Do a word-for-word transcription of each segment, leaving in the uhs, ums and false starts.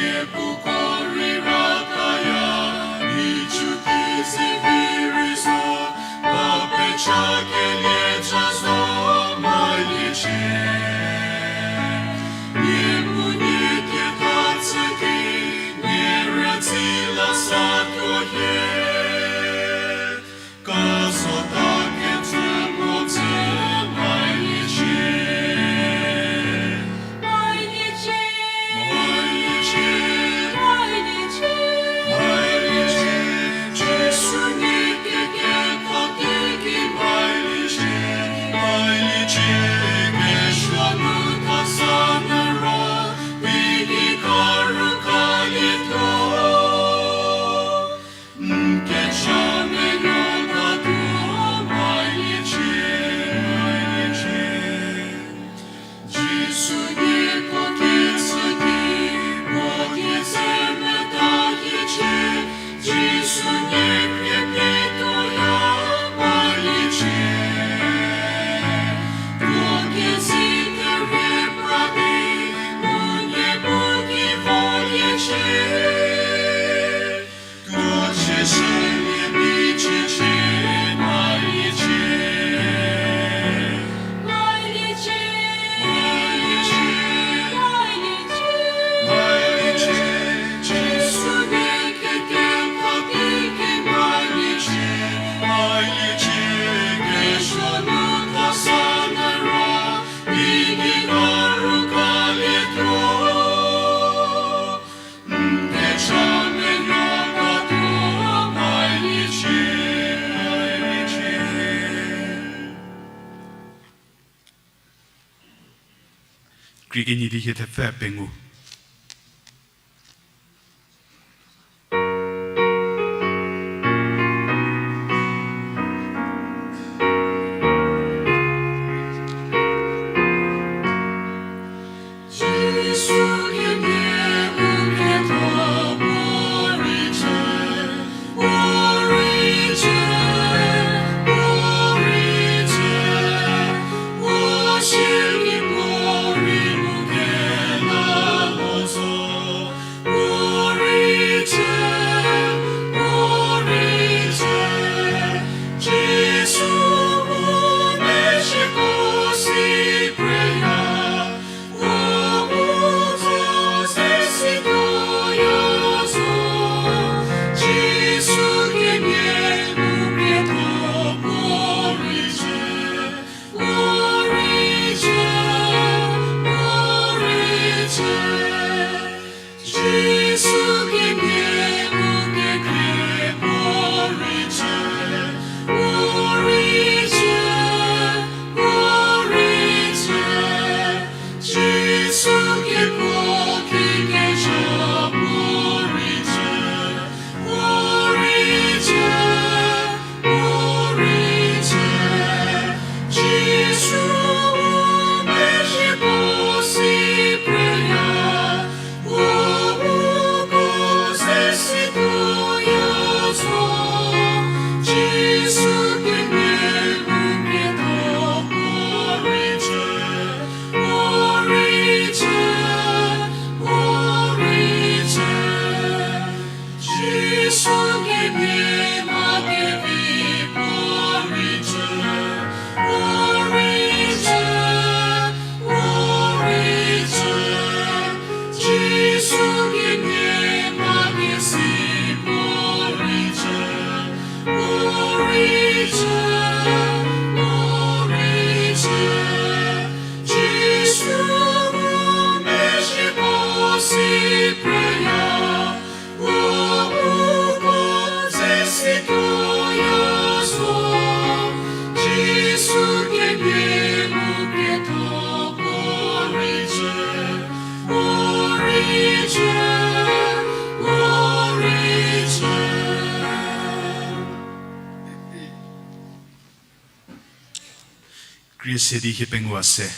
Niepuu ko rei rakaya, nhicu ki zivi rei zo, ba pecha kelie cha zo, maliecie. Niepuu nie keta tsü ki, nie rütsi la sa tuo hie. Ka zo ta kecü mo tsü, maliecie. Maliecie. Maliecie. Maliecie. Maliecie. Jisu nie keketha teiki maliecie. Maliecie. Kesuo nu tha sa nyü ro, teiki ka rükalietuo. N kecha menuo katuo maliecie, maliecie. Jisu nieko kitsü ki, puo kezemeta kiecie, Jisu nie krie pituoya maliecie. Puo kezei kerie pra di, mu nie bu ki voliecie. Tuo chie shülie di chie chie maliecie. Maliecie. Maliecie. Maliecie. Maliecie. Jisu nie keketha teiki maliecie. Maliecie. Kesuo nu tha sa nyü ro, teiki ka rükalietuo. N kecha menuo katuo maliecie, maliecie. Krie kenie di hie thepfü pengou. Krie se di hie pengou a se.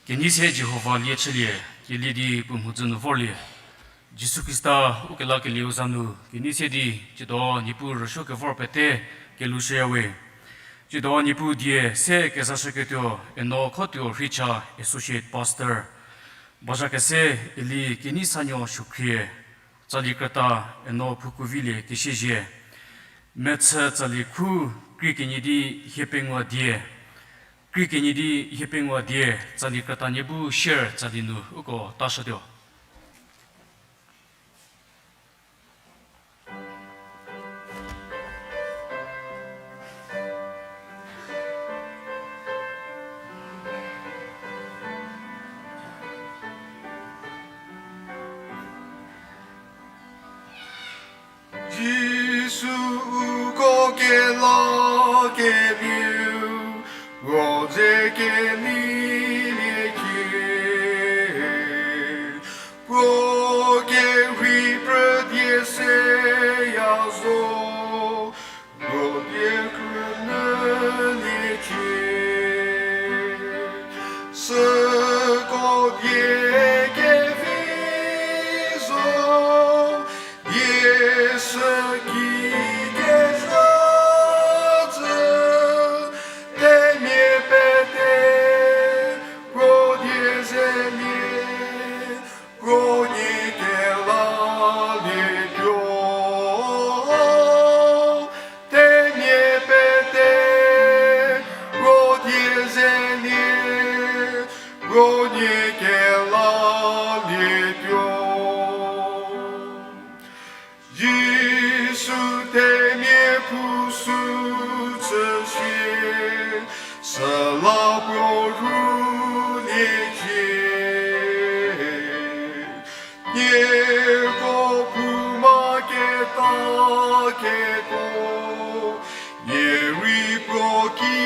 Kenei se Jihova lie chülie, kelie di puo mhodzü nu vorlie. Jisu Khrista ukelakelieu za nu kenei se di, tsiedo Niepuu rüsuo kevor pete kelushüyawe. Tsiedo Niepuu die se kezashüketuo, eno khotuo rhicha Associate Pastor, bazha kese Eli Keneisanuo Suokhrie, tsali krüta eno Phukuvilie Kesiezie. Mechü tsali khu, krie kenie di hiepengou die, krie kenie di hiepengou die, tsali krüta nie bu share tsali nu uko tashütuo. Jisu uko kelakelieu, puo ze keneilie cie, puo kerhei phrü die seya zo, puo die krünyülie cie. Süko die kevi zo, die süki kezha zhü, themia pete puo die zelie, puo nie kelalietuo. Themia pete puo die zelie, puo nie kelalietuo. Jisu themia puo sü chüsie, süla puo rhulie cie. Nieko phouma keta keko, nie rei puo ki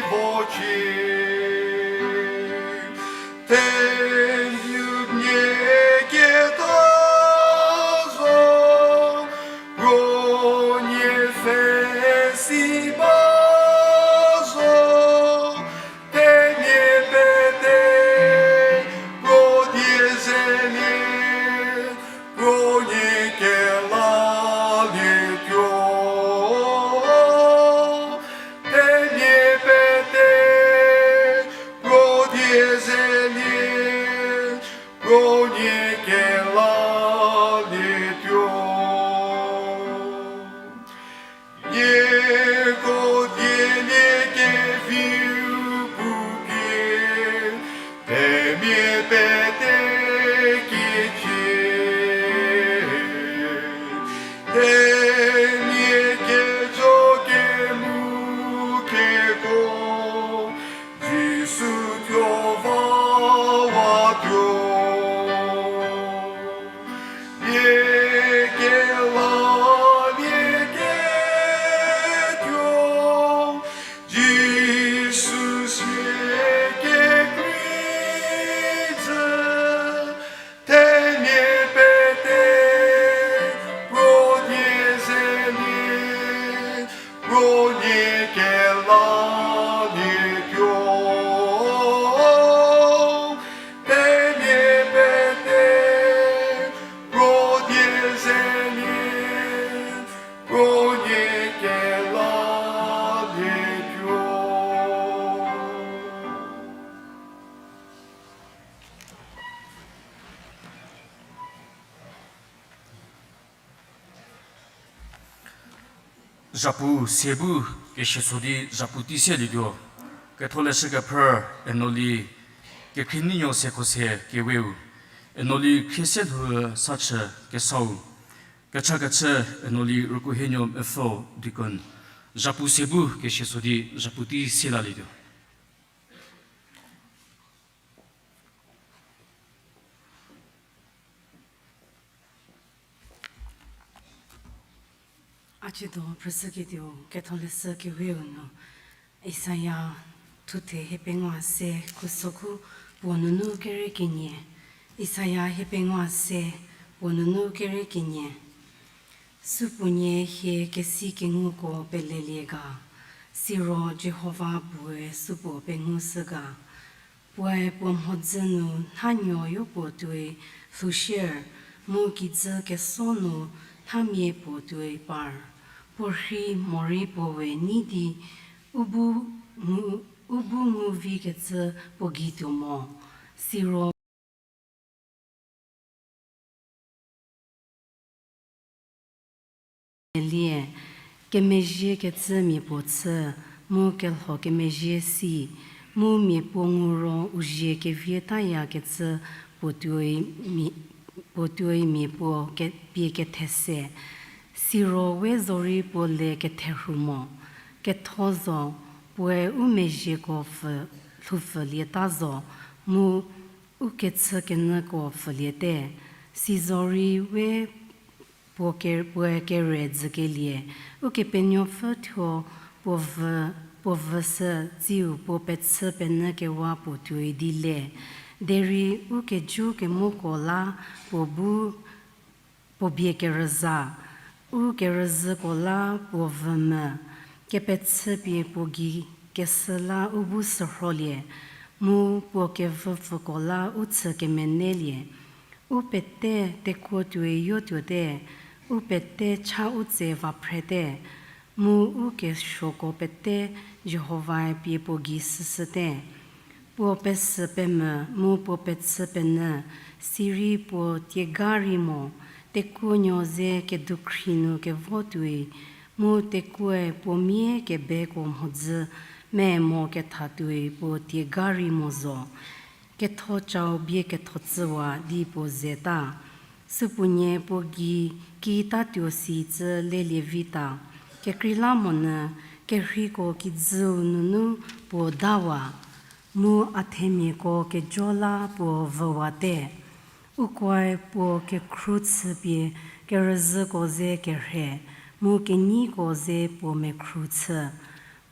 vocie. Themia nie keta zo, puo nie pfhe si ba zo, themia pete puo die zelie, puo nie kelalietuo. Themia pete puo die zelie, puo nie kelalietuo. Nieko die nie keviu pupie, themia pete kicie, themia kejo kemu keko, Jisu tuo vawatuo. Nie kelalieketuo, Jisu sie kekrei zhü, themia pete puo die zelie, puo nie kelalietuo. Themia pete puo die zelie, puo nie kelalietuo. Zhapu se bu kesie so di zhapu tei selietuo. Ketholeshü kephrü Enoli Kekhrinuonuo Sekhose keweu, Enoli Khrieselhou Sachü kesau, kechakechü Enoli Rükuhenuo Mepfü deacon. Zhapu se bu kesie so di zhapu tei selalietuo. A ciedo phrüshüketuo Ketholeshü Keweu nu, Isaia thuthe hiepengou se khuso khu puo nunu kere kenie, Isaia hiepengou se puo nunu kere kenie. Supuonie hie kesi kenguko pelelie ga, siro Jihova puoe supuo pengushü ga? Puoe puo mhodzü nu nhanuo yopuo tuoi lhoushie, mu kijü keso nu nhamia puo tuoi par. Puo rhi morei puo we nei di u bu ngu, u bu ngu vikecü puo gei tuo mo. Siro lie, kemezhiekecü mia puo chü, mu kelho kemezhie si, mu mia puo ngu ro u zie kevietayakecü puo tuoi mia, puo tuoi mia puo ke, pie kethe se. Siro we zorei puo le ketherhu mo. Ketho zo, puoe u mezhieko pfü, lhoupfülieta zo, mu u kechükenyüko pfüliete. Sizorei we puo ke, puoe kere dzükelie, Ukepenuopfü thuo puo vü, puo vüshü, tsiu puo pechü penyü kewa puo tuoi di le. Derei u kejo kemoko la puo bu, puo bie kerüza, u kerüzhüko la puo vü mü, kepechüpie puo gei kesü la u bu sürholie, mu puo kevüpfüko la u chü kemenelie. U pete tekuo tuoyo tuote, u pete cha u tse va phrete, mu u kesuoko pete Jihovae pie puo gei süshüte. Puo pesü pemvü mu puo pechü penyü, sirei puo tiega rei mo, tekuonuo ze kedukhri nu kevo tuoi, mu tekuoe puo mia kebeko mhodzü me mo ketha tuoi puo tiega rei mo zo. Ketho chau bie ketho tsüwa di puo zeta. Supuonie puo gei kitatuo si cü lelie vita. Kekreilamonyü kerheiko kijüu nunu puo dawa, mu a themiako kejo la puo vüwate. Ukoe puo kekhru chüpie kerüzhüko ze kerhe, mu kenyiko ze puo mekhru chü.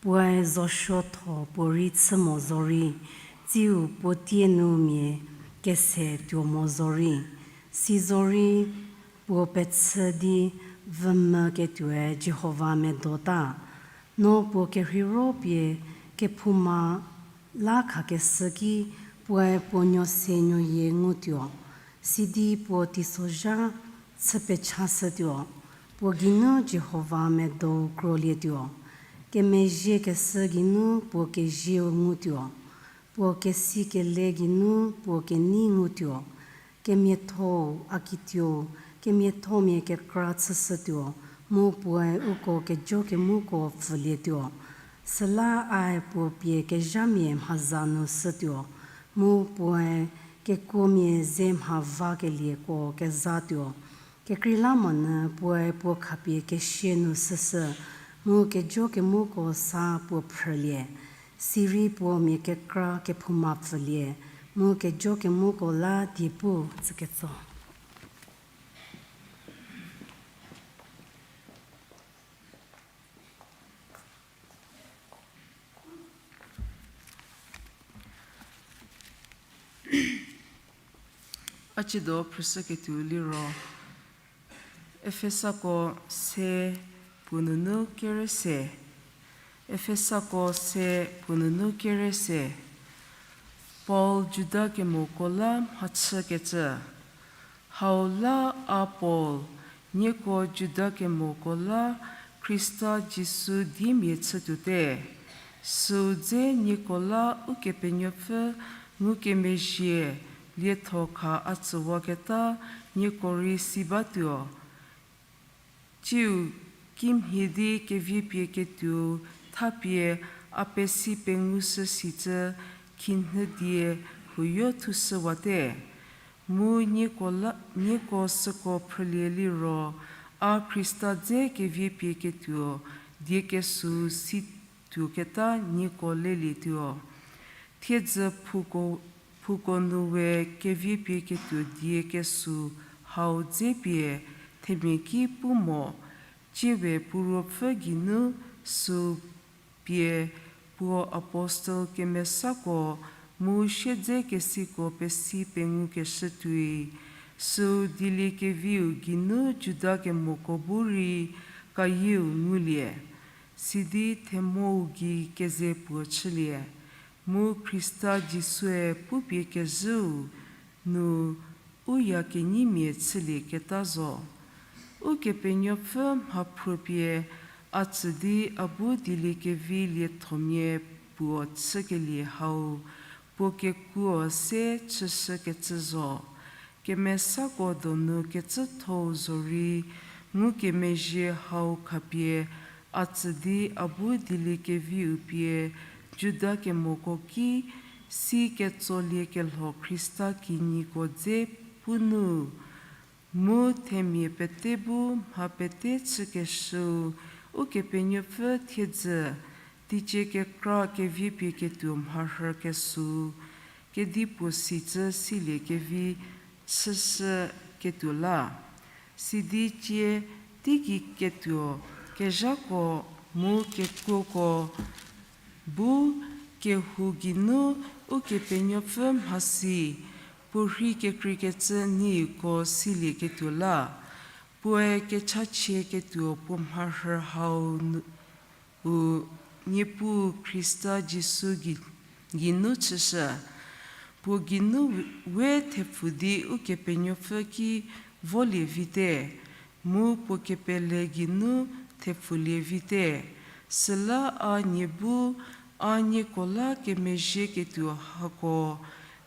Puoe zosuotho puorei chü mo zorei, tsiu puo tie nu mia kese tuo mo zorei. Sizorei puo pechü di vümvü ketuoe Jihova medota. No puo kerheiro pie kephouma la khakeshü ki, puoe puo nuo se nuoyie ngutuo, sidi puo teisozha chü pechashütuo, puo geinu Jihova medou krolietuo. Kemezhiekeshü geinu puo kezieu ngutuo, puo kesikele geinu puo kenei ngutuo. Kemiatho-u, a kituo-u, kemiathomia kekra chüshütuo, mu puoe uko kejo kemuko pfhülietuo. Süla ae puo pie kezhamia mhaza nu shütuo, mu puoe kekuomia ze mha vakelieko kezatuo. Kekreilamonyü puoe puo khapie kesia nu shüshü, mu kejo kemuko sa puo phrülie. Sirei puo mia kekra kephouma pfhülie, mu kejo kemuko la diepu tsüketso. A ciedo phrüshüketuo liro, Efesako se puo nunu kere se. Efesako se puo nunu kere se. Paul Juda kemoko la mhachükecü. Hau la a Paul, nieko Juda kemoko la Khrista Jisu diemia chütuote. Süu dze nieko la Ukepenuopfü ngukemezhie lietho kha a tsüwaketa nieko rei si batuo. Tsiu kimhie di keviepie ketuo thapie a pesi pengushü sicü khinhie die huoyo thushüwate. Mu nieko la, nieko süko phrülie liro, a Khrista dze keviepie ketuo die kesü si tuoketa nieko lelietuo. Thiedzü phuko, phuko nu we keviepie ketuo die kesü hau dze pie themia ki pu mo, tsiewe puo ruopfü geinu süu pie puo apostel kemesako mu siedzekesiko pesi pengukeshü tuoi, süu dieliekeviu geinu Juda kemoko bu rei kayieu ngulie, sidi themou gei keze puo chülie. mu Khrista Jisue pupie kezhüu nu u ya kenyimia chülieketa zo. Ukepenuopfü mhaphruopie a tsü di a bu dieliekevi liethomia puo chükelie hau puo kekuo se chüshükecü zo. Kemesako donu kecüthou zorei ngukemezhie hau khapie a tsü di a bu dieliekeviu pie Juda kemoko ki si ketsoliekelho Khrista kinyiko dze pu nu, mu themia pete bu mha pete chükeshüu Ukepenuopfü thiedzü teicie kekra kevi pie ketuo mharhü kesü kedipuo sicü siliekevi chüshüketuo la. Sidi cie teigei ketuo kezhako mu kekuoko bu kehou geinu Ukepenuopfü mhasi puorhi kekreikecü nieko silieketuo la. Puoe kechachie ketuo puo mharhü hau nu u Niepuu Khrista Jisu gei-, geinu chüshü. Puo geinu we thepfu di Ukepenuopfü ki volie vite, mu puo kepele geinu thepfulie vite. Süla a nie bu a nieko la kemezhieketuo hako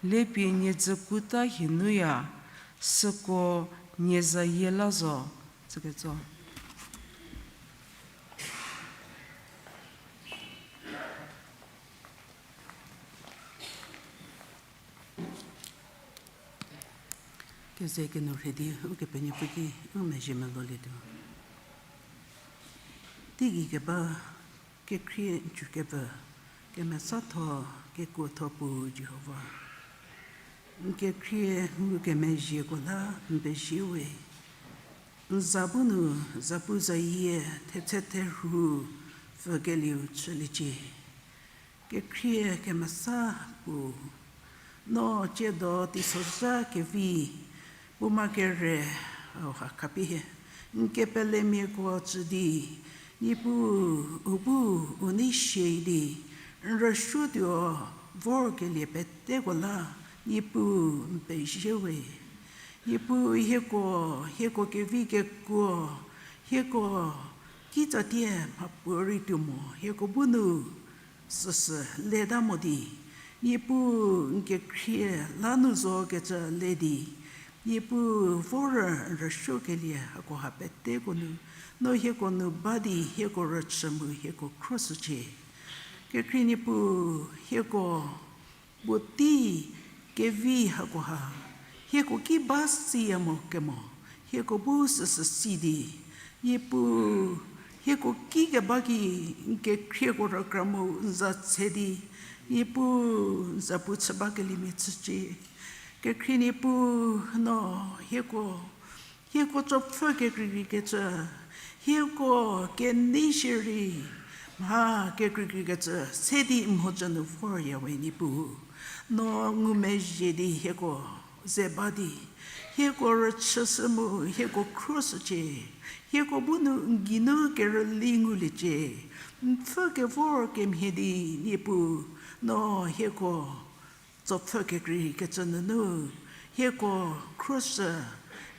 lepie nie dzükuta hienuya, süko nie zayie la zo. Tsüketso. Keze kenu rhei di Ukepenuopfü ki u mezhie melolietuo. Teigei keba kekhrie n cükepfü, kemesatho kekuotho puo Jihova. N kekhrie ngukemezhieko la n pezie we. N za bu nu zapu zayie thetse therhu pfükelieu chüliecie. Kekhrie kemesa puo, no tsiedo teisozha kevi puoma kere, hau ha khapie hie n kepelemiako tsü di, Niepuu u bu u nei shie di, n rüsuotuo vorkelie peteko la, Niepuu n pezie we. Niepuu hieko, hieko kevi kekuo, hieko kitsatie mhapuorei tuo mo, hieko bu nu süsü leta mo di, Niepuu n kekhrie la nu zo kecü le di, Niepuu vorü n rüsuokelie hakoha peteko nu, no hieko nu ba di hieko rüchü mu hieko khruoshücie. Kekhrie Niepuu hieko puotei kevi hakoha, hieko ki ba siya mo kemo, hieko bu süsü si di, Niepuu hieko ki keba ki n kekhrieko rükra mu n za tse di, Niepuu n za pu chü bakeliemia chücie. Kekhrie Niepuu no hieko hieko tsopfü kekreikrei kecü, hieko kenei shierei mha kekreikrei kecü se di mhodzü nu vorya we Niepuu. No ngumezhie di hieko ze ba di, hieko rüchüshü mu hieko khruoshücie, hieko bu nu n geinu kerüli nguliecie, n pfhü kevor kemhie di Niepuu, no hieko tsopfü kekreikecü nunu, hieko khruoshü,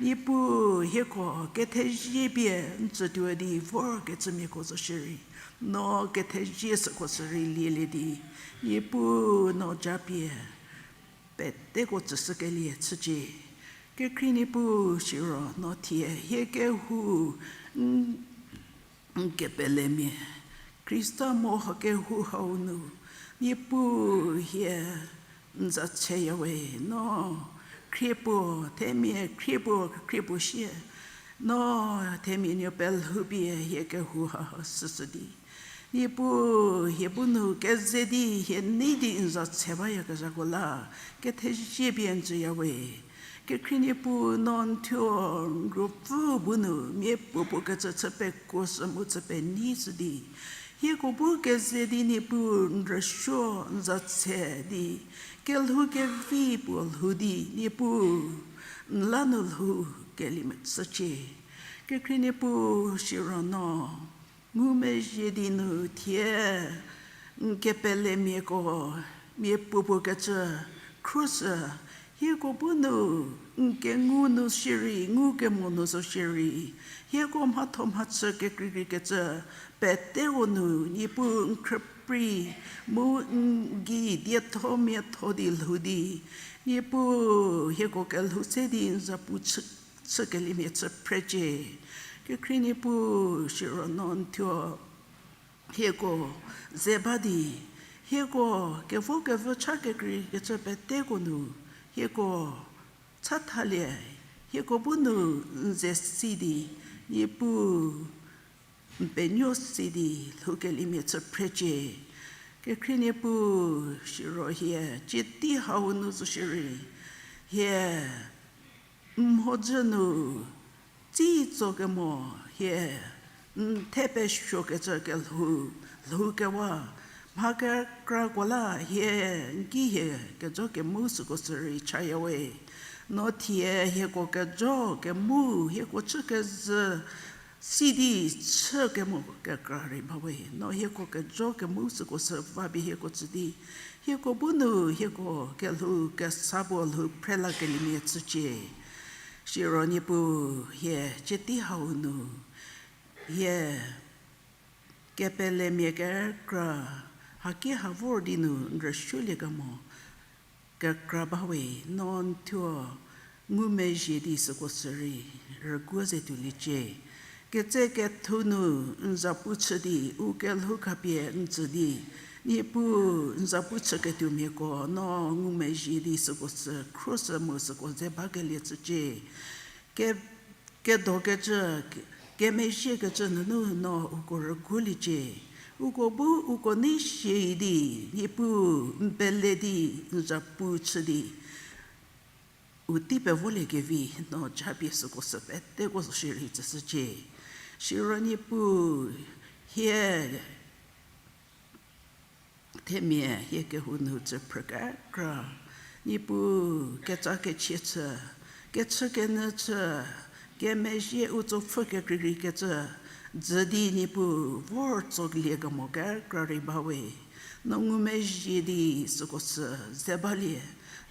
Niepuu hieko kethezie pie n tsütuo di vorkecümiako zo shierei, no kethezie süko sürei lielie di, Niepuu no japie peteko tsüshükelie chücie. Kekhrie Niepuu siro no thie hie kehou n n kepelemia, Khrista mo ha kehou hau nu, Niepuu hie n za tseya we, no khriepuo, themia khriepuo, khriepuo sie, no themia nuo pelhoupie hie kehou ha süsü di, Niepuu hie bu nu keze di hie nei di n za tse bayakezhako la, kethezie pie n tsüya we. Kekhrie Niepuu no n thuo n ruopfü bu nu miapuopuo kecü chü pekuoshü mu chü penei shü di, hieko bu keze di Niepuu n rüsuo n za tse di, kelhou kevi puo lhou di Niepuu n la nu lhou kelie metsücie. Kekhrie Niepuu siro no ngumezhie di nu thie n kepelemiako mia puopuo kecü, khruohi, hieko bu nu, n kengu nu shierei, ngukemo nu zo shierei, hieko mhatho mhachü kekreikrei kecü, peteko nu, Niepuu n khrüprei, mu n gei dietho miatho di lhou di, Niepuu hieko kelhou se di n zapu chü, chükeliemia chü phrecie. Kekhrie Niepuu siro no n thuo hieko ze ba di, hieko kevo kevü cha kekreikecü peteko nu, hieko chathalie, hieko bu nu n ze si di, Niepuu n penuo si di lhoukeliemia chü phrecie. Kekhrie Niepuu siro hie, cie tei hau nu zo shierei, hie n mhodzü nu tsi tso kemo, hie n the pesuokecü kelhou, lhoukewa, mha kekrako la hie n ki hie kejo kemu süko sürei chaya we. No thie hieko kejo kemu, hieko chü kezhü si di chü kemo kekra rei ba we. No hieko kejo kemu süko sü va pie hieko tsü di, hieko bu nu hieko kelhou kesa puo lhou phrelakeliemia chücie. Siro Niepuu hie cie tei hau nu, hie kepelemia kekra, haki ha vor di nu n rüsuoliekemo kekra ba we. No n thuo ngumezhie di süko sürei rüguo ze tuoliecie. Ketse kethu nu n zapu chü di, u kelhou khapie n tsü di, Niepuu n zapu chüketuomiako no ngumezhie di süko sü khruohi mu süko ze bakelie chücie. Ke, kedokecü, ke, kemezhiekecü nunu no uko rüguoliecie. Uko bu uko nei shie di, Niepuu n pele di n zapu chü di u tei pevoliekevi no japie süko sü peteko zo shierei tsüshücie. Siro Niepuu hie themia hie kehou nu tsü phrü kekra, Niepuu ketsa kechie chü, kechükenyü chü, kemezhie u tsopfü kekreikrei kecü, dzü di Niepuu vor tsolie kemo kekra rei ba we. No ngumezhie di süko sü ze balie,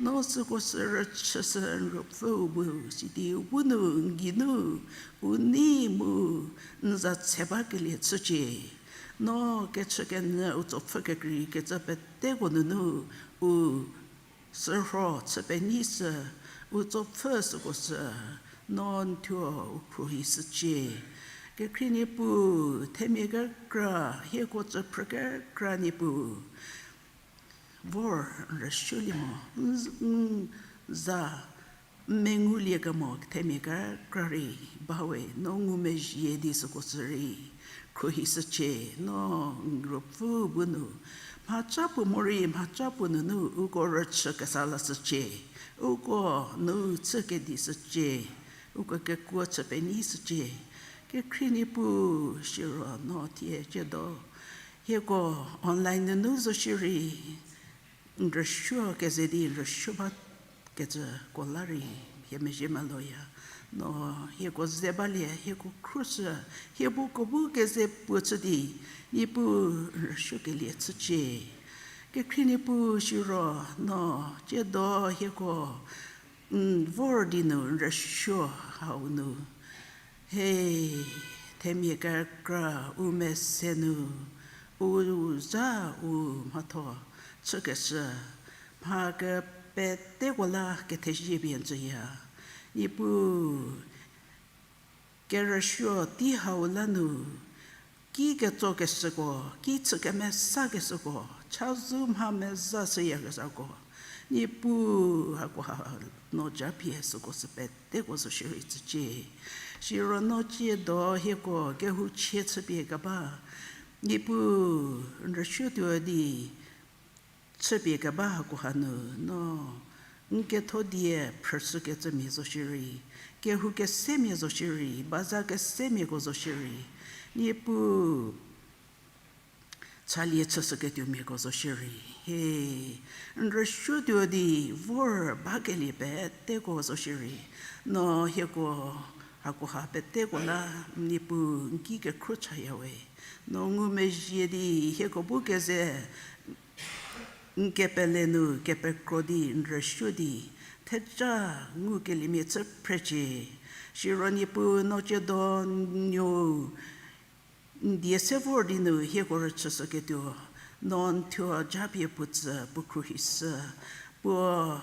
no süko sü rüchüshü n Ruopfüu bu, sidi u bu nu n geinu u nei mu n za tse bakelie chücie. No kechükenyü u tsopfü kekreikecü peteko nunu u sürho chü penei sü, u tsopfü süko sü, no n thuo u khruohishücie. Kekhrie Niepuu, themia kekra, hieko tsü phrü kekra Niepuu vor n rüsuolie mo, n, n za n mengulie kemo themia kekra rei ba we, no ngumezhie di süko sürei khruohishücie. No n Ruopfü bu nu mhaca puo morei mhaca puo nunu uko rüchü kesa lashücie, uko nu chü kedishücie, uko kekuo chü penei shücie. Kekhrie Niepuu, siro no thie ciedo hieko online nunu zo shierei n rüsuo keze di n rüsuo bakecüko la rei hie mezhie meloya. No hieko ze balie, hieko khruohishü, hie bu ko bu keze puo chü di Niepuu n rüsuokelie chücie. Kekhrie Niepuu, siro no ciedo hieko n vor di nu n rüsuo hau nu, he, themia kekra u mese nu u za u mhatho chükeshü mha kepeteko la kethezie pie n tsüya. Niepuu, kerüsuo tei hau la nu ki ketsokeshüko, ki chü kemesakeshüko, chazou mha mezashüyakezhako, Niepuu, hakoha no japie süko sü peteko zo shierei tsücie. Siro no ciedo hieko kehouchie chüpie keba, Niepuu, n rüsuotuo di chüpie keba hakoha nu no n ketho die phrüshükecümia zo shierei, kehou kesemia zo shierei, baza kesemiako zo shierei, Niepuu, chalie chüshüketuomiako zo shierei, he, n rüsuotuo di vor bakelie peteko zo shierei, no hieko hakoha peteko la, Niepuu, n ki kekhruohi chaya we. No ngumezhie di hieko bu keze n kepele nu kepekro di n rüsuo di, theja ngukeliemia chü phrecie. Siro Niepuu no ciedo n nuou n die se vor di nu hieko rüchüshüketuo, no n thuo japie puo tsü puo khruohishü, puo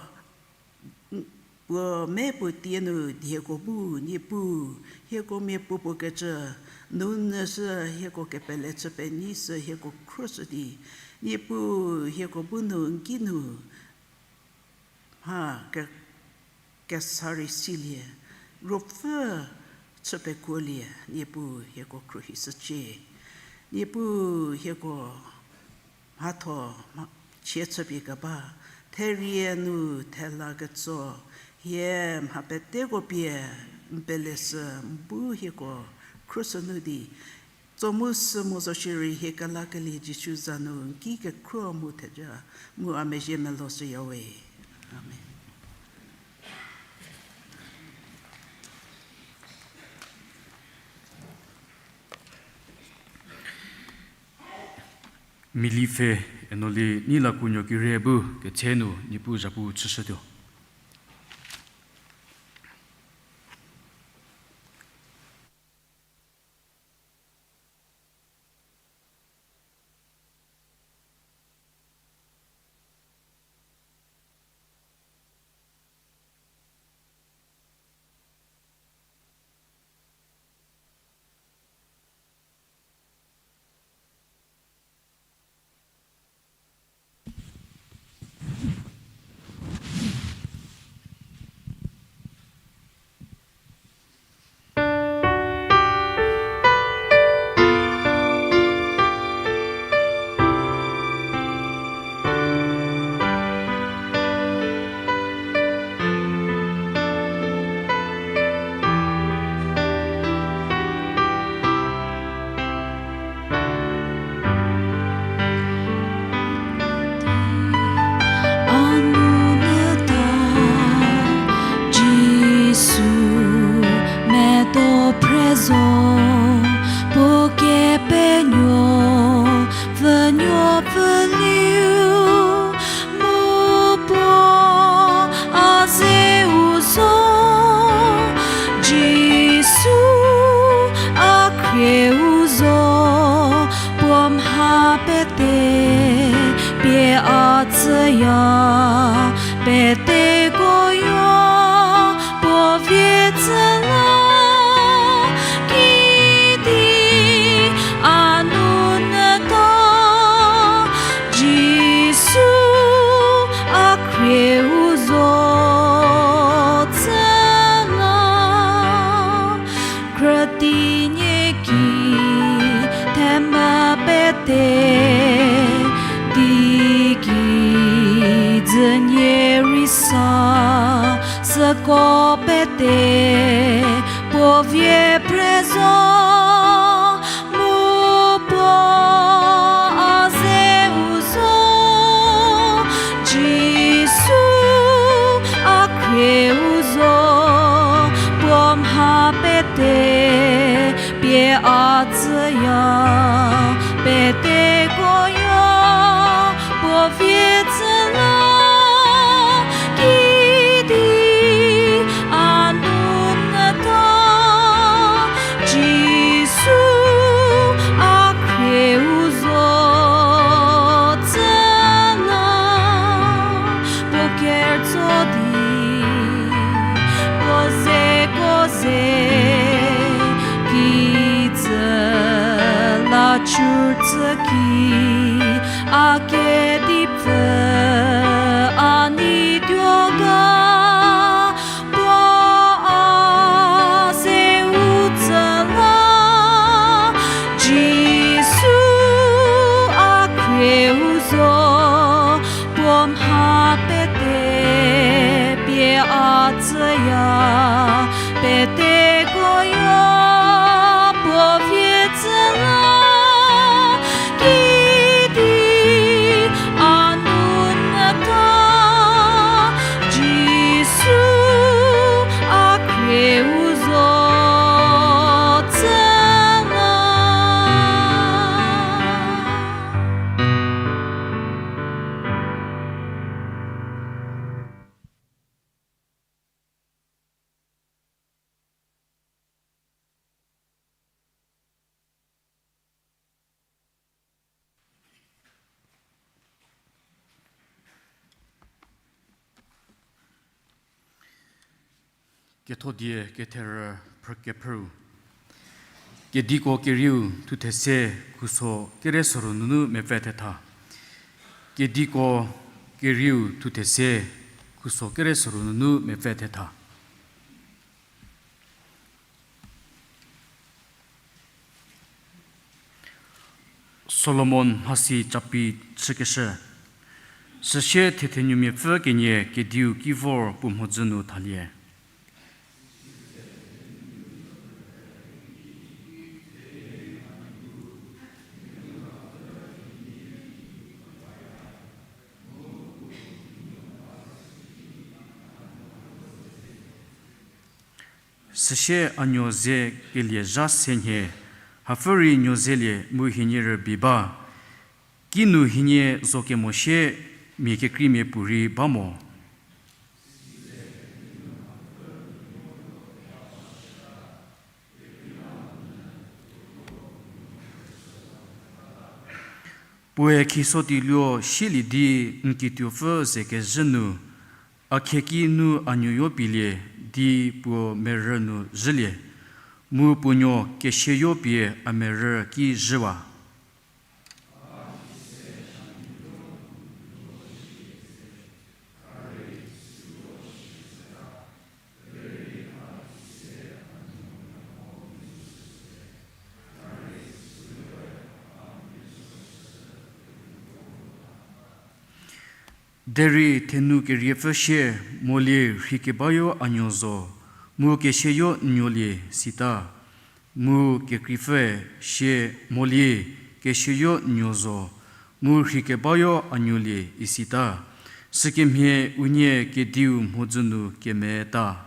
puo me puo tie nu dieko bu, Niepuu, hieko mia puopuo kecü, nu nyüshü hieko kepele chü penei sü hieko khruoshü di, Niepuu, hieko bu nu n ki nu mha ke, kesa rei silie, ruopfü chü pekuolie, Niepuu hieko khruohishücie. Niepuu hieko mhatho mha, chie chüpie keba, therie nu thela ketso, hie mha peteko pie n peleshü n bu hieko khruoshü nu di, tso mu sü mo zo shierei hie kelakelie Jisu za nu n ki kekhruo mu theja mu a mezhie meloshüyawe. Amen. Milipfhe Enoli Neilakuonuo kire bu ketse nu Niepuu zhapu chüshütuo. A nunu ta Jisu medo phre zo, puo kepenuo pfhünuo pfhüliu mu puo a zeu zo, Jisu a khrieu zo, puo mha pete pie a tsüya, peteko yo puo vie tsü la, kidi a nunu ta Jisu a khrieu zo tsü la, krüti nie ki themvü pete, di kijü nie rei sa, süko pete puo vie phre zo, mu puo a zeu zo, Jisu a khrieu zo, puo mha pete pie a tsüya, peteko yo puo vie tsü la, kidi a nunu ta Jisu a khrieu zo tsü la, puo kerütso di puo zeko ze, kijü la chütsü ki a kedipfü a nei tuo ga, puo a zeu tsü la, Jisu a khrieu zo, puo mha pete pie a tsüya, peteko yo puo vie tsü la, kidi a nunu ta Jisu a khrieu zo tsü la. Kethodie ketherü phrü kephrüu. Kediko kerieu thuthe se khuso kere soru nunu mepfü thetha. Kediko kerieu thuthe se khuso kere soru nunu mepfü thetha. Solomon mhasi capi chükeshü. Süsie thethenumiapfü kenie kediu ki vor puo mhodzü nu thalie. Süsie a nuo ze kelie zha se nhie, hapfü rei nuo zelie mu hienie rübei ba. Kinu hienie zo kemo sie mia kekreimia puorei ba mo. Puoe khiso teiluo sielie di n kituopfü ze kezhü nu, a khieki nu a nuoyo pielie di puo merü nu zhülie, mu puo nuo kesieyo pie a merü ki zhüwa. Derei thenu keriepfü sie, molie rheikebayo a nuo zo, mu kesieyo n nuolie sita. Mu kekreipfüe sie, molie kesieyo n nuo zo, mu rheikebayo a nuolie isita. Sükemhie unie kediu mhodzü nu kemeta.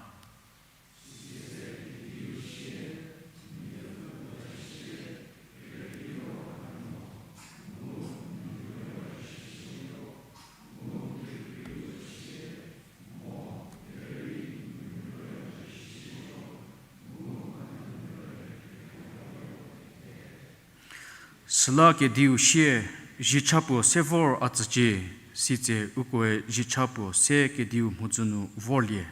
Süla kediu sie, zhicha puo se vor a tsücie, sitse ukoe zhicha puo se kediu mhodzü nu vorlie.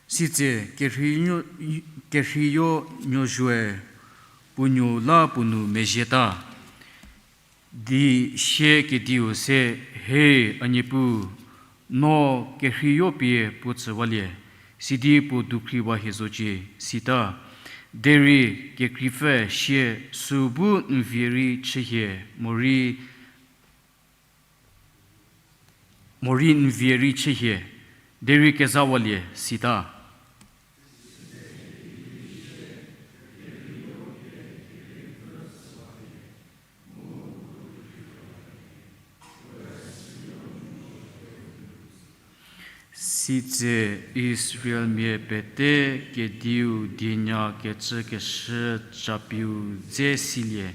Sitse kerhei nuo-, kerheiyo nuozuoe puo nuo la puo nu mezhieta. Di sie kediu se, he, a Niepuu, no kerheiyo pie puo tsüwalie, sidi puo dukhriwa hie zocie, sita. Derei kekreipfüe sie, sü bu n vie rei chühie, morei morei n vie rei chühie, derei kezawalie sita. Sitse Israelmia pete kediu dienya kecükeshü capiu dze silie,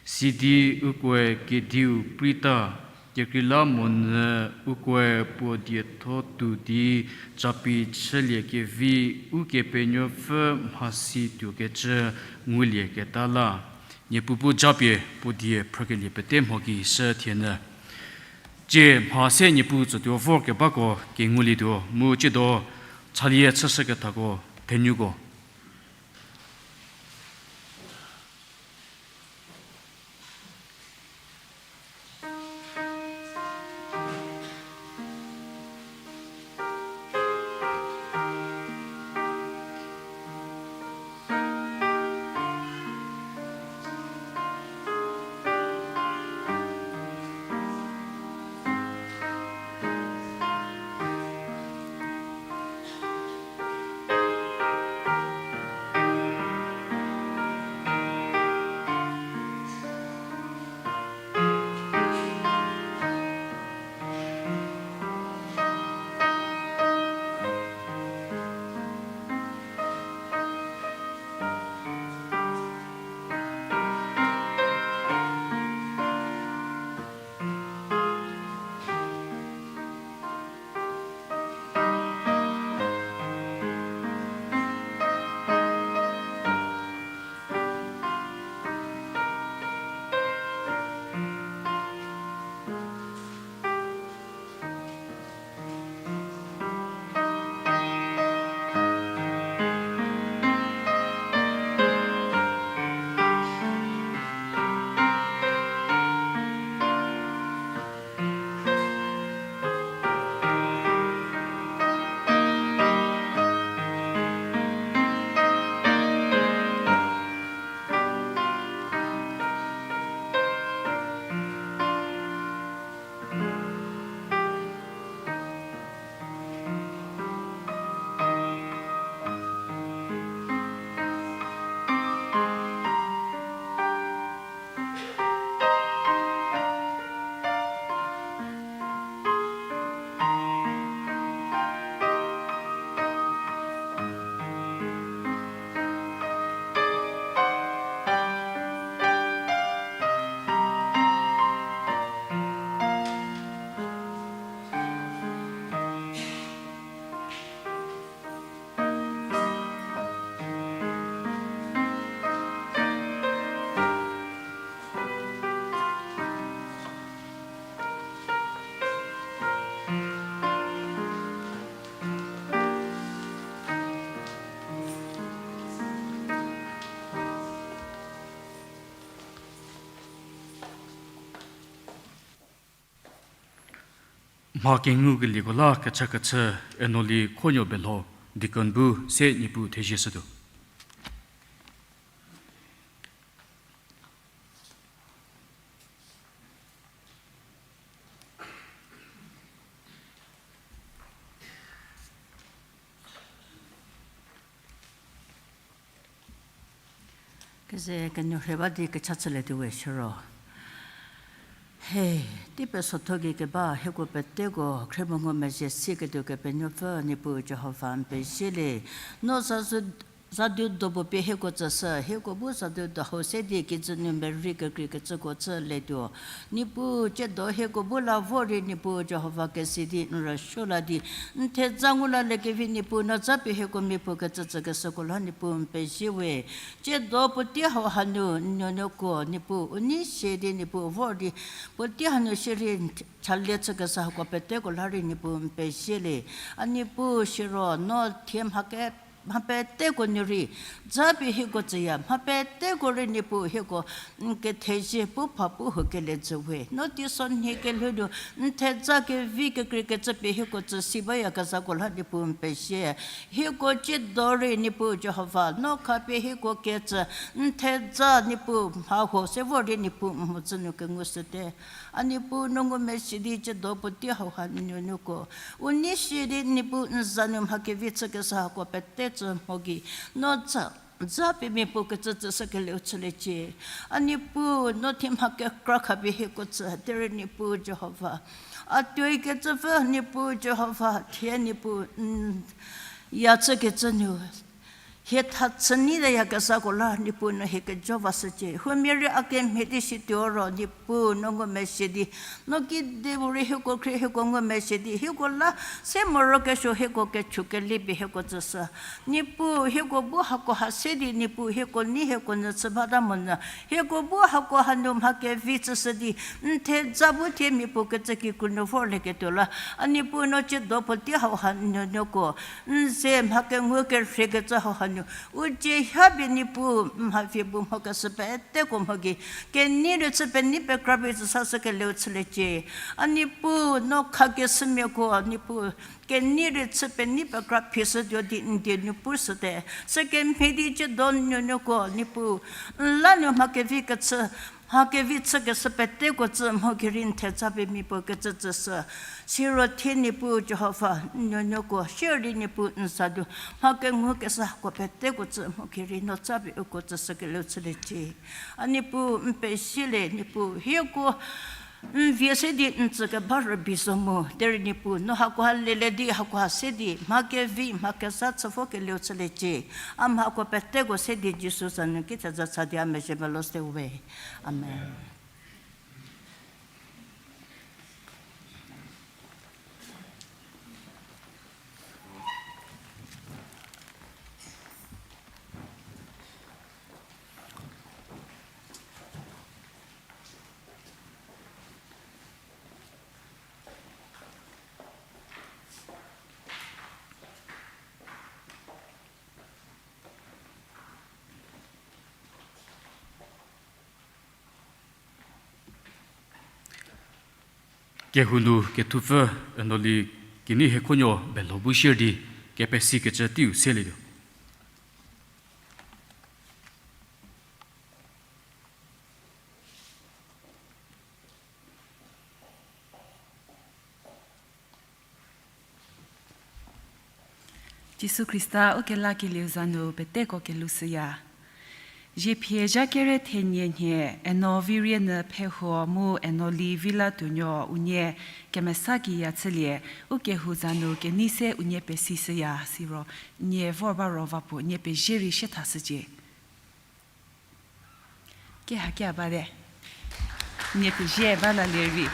sidi ukoe kediu preita, kekreilamonyü ukoe puo dietho tuo di capi chüliekevi Ukepenuopfü mhasi tuokecü ngulieketa la. Niepuu bu japie puo die phrükelie pete mho gei shü thienyü. Tsie mha se Niepuu tsütuo vorkebako kengulietuo mu tsiedo chalie chüshükethako thenuko. Mha kengukelieko la kechakechü Enoli Khonuo Belho, deacon bu se Niepuu thezie shütuo. Keze kenuo rhe ba di kecha chülietuo we siro. He, tei pesotho gei keba hieko peteko khriemo ngumezhie siketuo Kepenuopfü Niepuu Jihova n pezie le. No zazu, zadu do puo pie hieko tsüshü, hieko bu zadu do hau se di kijü nu merei kekreikecüko chülietuo. Niepuu, tsiedo hieko bu la vor rei Niepuu Jihova kesi di n rüsuo la di n theja ngu la lekevi Niepuu no japie hieko miapuo kecü tsükeshüko la Niepuu n pezie we. Tsiedo puotei hau hanu n nuonuoko Niepuu u nei sie di Niepuu vor di puotei hanu shierei chalie chükeshü hako peteko la rei Niepuu n pezie le. A Niepuu siro no thie mha ke mha peteko nu rei japie hieko tsüya, mha peteko rei Niepuu hieko n kethezie pu pha pu hukelie jü we. No teisonhie kelhou nu n theja kevi kekreikecü pie hieko tsüsi bayakezhako la Niepuu n pezie. Hieko tsiedo rei Niepuu Jihova no khapie hieko kecü n theja Niepuu mha huo se vor di Niepuu n mhodzü nu kengushüte. A Niepuu no ngumezhie di tsiedo puotei hau ha n nuonuoko u nei sie di Niepuu n za nu mha kevi chükeshü hako pete tsü mho gei no ja, japie miapuo kecü tsüshükelieu chüliecie. A Niepuu no thie mha kekra khapie hieko tsü derei Niepuu Jihova, a tuoi kecüpfü Niepuu Jihova thie Niepuu n ya chükecü nu hie tha chü nyi teyakezhako la Niepuu no hie kejo vashücie. Huomia rei a kemhie di situo ro Niepuu no ngumezhie di no kedipuo rei hieko khrie hieko ngumezhie di hieko la se morokesuo hieko kechu kelie pie hieko tsüshü. Niepuu hieko bu hako ha se di Niepuu hieko nei hieko nyü chü bata monyü hieko bu hako hanu mha kevi chüshü di n theja bu thie miapuo kecü kikru nu vorlieketuo la a Niepuu no tsiedo puotei hau ha n nuonuoko n ze mha kengu kerhekecü hau hanu u cie ha pie Niepuu mha vie bu mhokeshü peteko mho gei kenei rei chü penei pekra pie tsüsashükelieu chüliecie. A Niepuu no khakeshümiako Niepuu kenei rei chü penei pekra phishütuo di n die nu pushüte. Sükemhie di tsiedo n nuonuoko Niepuu n la nu mha kevi kecü mha kevi chükeshü peteko tsü mho gei rei n theja pie miapuo kecü tsüshü. Siro thie Niepuu Jihova n nuonuoko shierei Niepuu n za nu mha kengukeshü hako peteko tsü mho gei rei no japie uko tsüshükelieu chüliecie. A Niepuu n pezie le Niepuu hieko n vie se di n tsükeba rübei zo mu derei Niepuu no hako ha lelie di hako ha se di mha kevi mha kezha chü vokelieu chüliecie. A mhako peteko se di Jisu za nu ki theja cha di a mezhie melo se we. Amen. Kehou nu kethupfü Enoli Kenihiekhonuo Belho bu shier di kepesikecü teiu selietuo. Jisu Khrista ukelakelieu za nu peteko kelushüya. Ziephie zha kere thenie nhie Eno Virienyü Phehuo mu Enoli Vilatuonuo unie kemesa kiya chülie, ukehou za nu kenei se unie pesishüya siro, nie vor ba ro va puo nie pezie rei shiethashücie. Kehakia bate. Nie pezie ba lalie rei.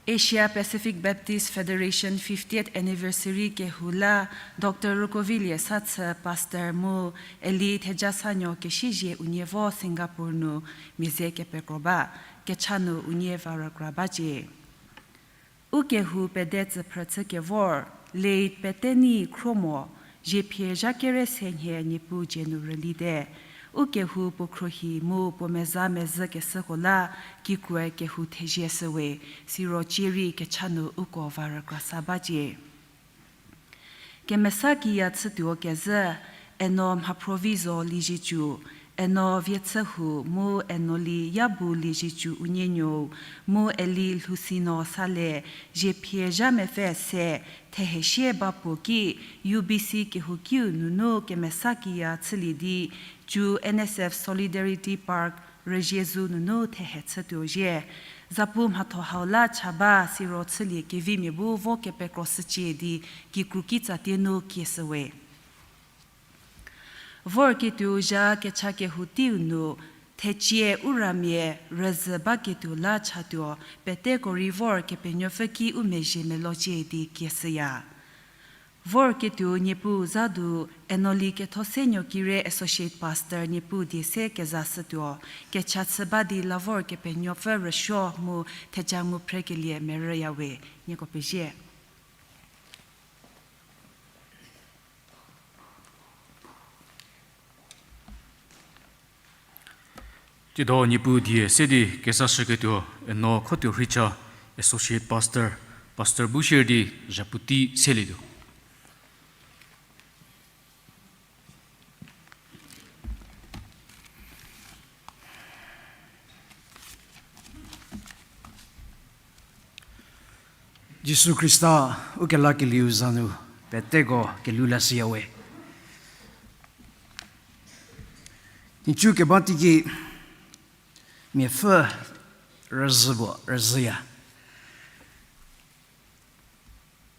Asia Pacific Baptist Federation fiftieth anniversary kehou la Doctor Rukovilie Sathü, Pastor mu Eli Thejasanuo kesizie unie vo Singapore nu mia ze kepekro ba, kecha nu unie va rükra bacie. Ukehou pede tsüphrü chükevor, late Peteni Khromo, ziephie zha kere se nhie Niepuu dzie nu rülite. U kehou puo khruohi mu puo meza mezhü keshüko la kikrue kehou thezie shüwe, siro cie rei kecha nu uko va rükrasa bacie. Kemesa kiya chütuo kezhü, Eno Mhaphrovizo Liezietsu, Eno Vietshühu mu Eno Li Yabu Liezietsu unie nuou, mu Eli Lhusino Sale, ziephie zha mepfü se, thehesie ba puo ki, U B C kehoukiu nunu kemesa kiya chülie di, Tsu N S F Solidarity Park rüzie zu nunu thehe chütuo zhie. Zapu mhatho hau la cha ba siro chülie kevimia bu vo kepekro shücie di kikru kitsa tie nu kieshüwe. Vorketuo zha kecha kehou teiu nu, thecie u ramia rüzhü baketuo la chatuo, peteko rei vor Kepenuopfü ki u mezhie melocie di kieshüya. Vorketuo Niepuu za du, Eno Li Kethosenuo Kire Associate Pastor Niepuu die se kezashütuo, kecha chü ba di la vor Kepenuopfü rüsuo mu theja ngu phrekelie merüyawe, nieko pezie. Tsiedo Niepuu die se di kezashüketuo Eno Khotuo Rhicha, Associate Pastor, Pastor bu shie di zhapuotei selietuo. Jisu Khrista, u kelakelieu za nu peteko kelhou lashüyawe. Nhicu keba teiki miapfü rüzhü puo rüzhüya.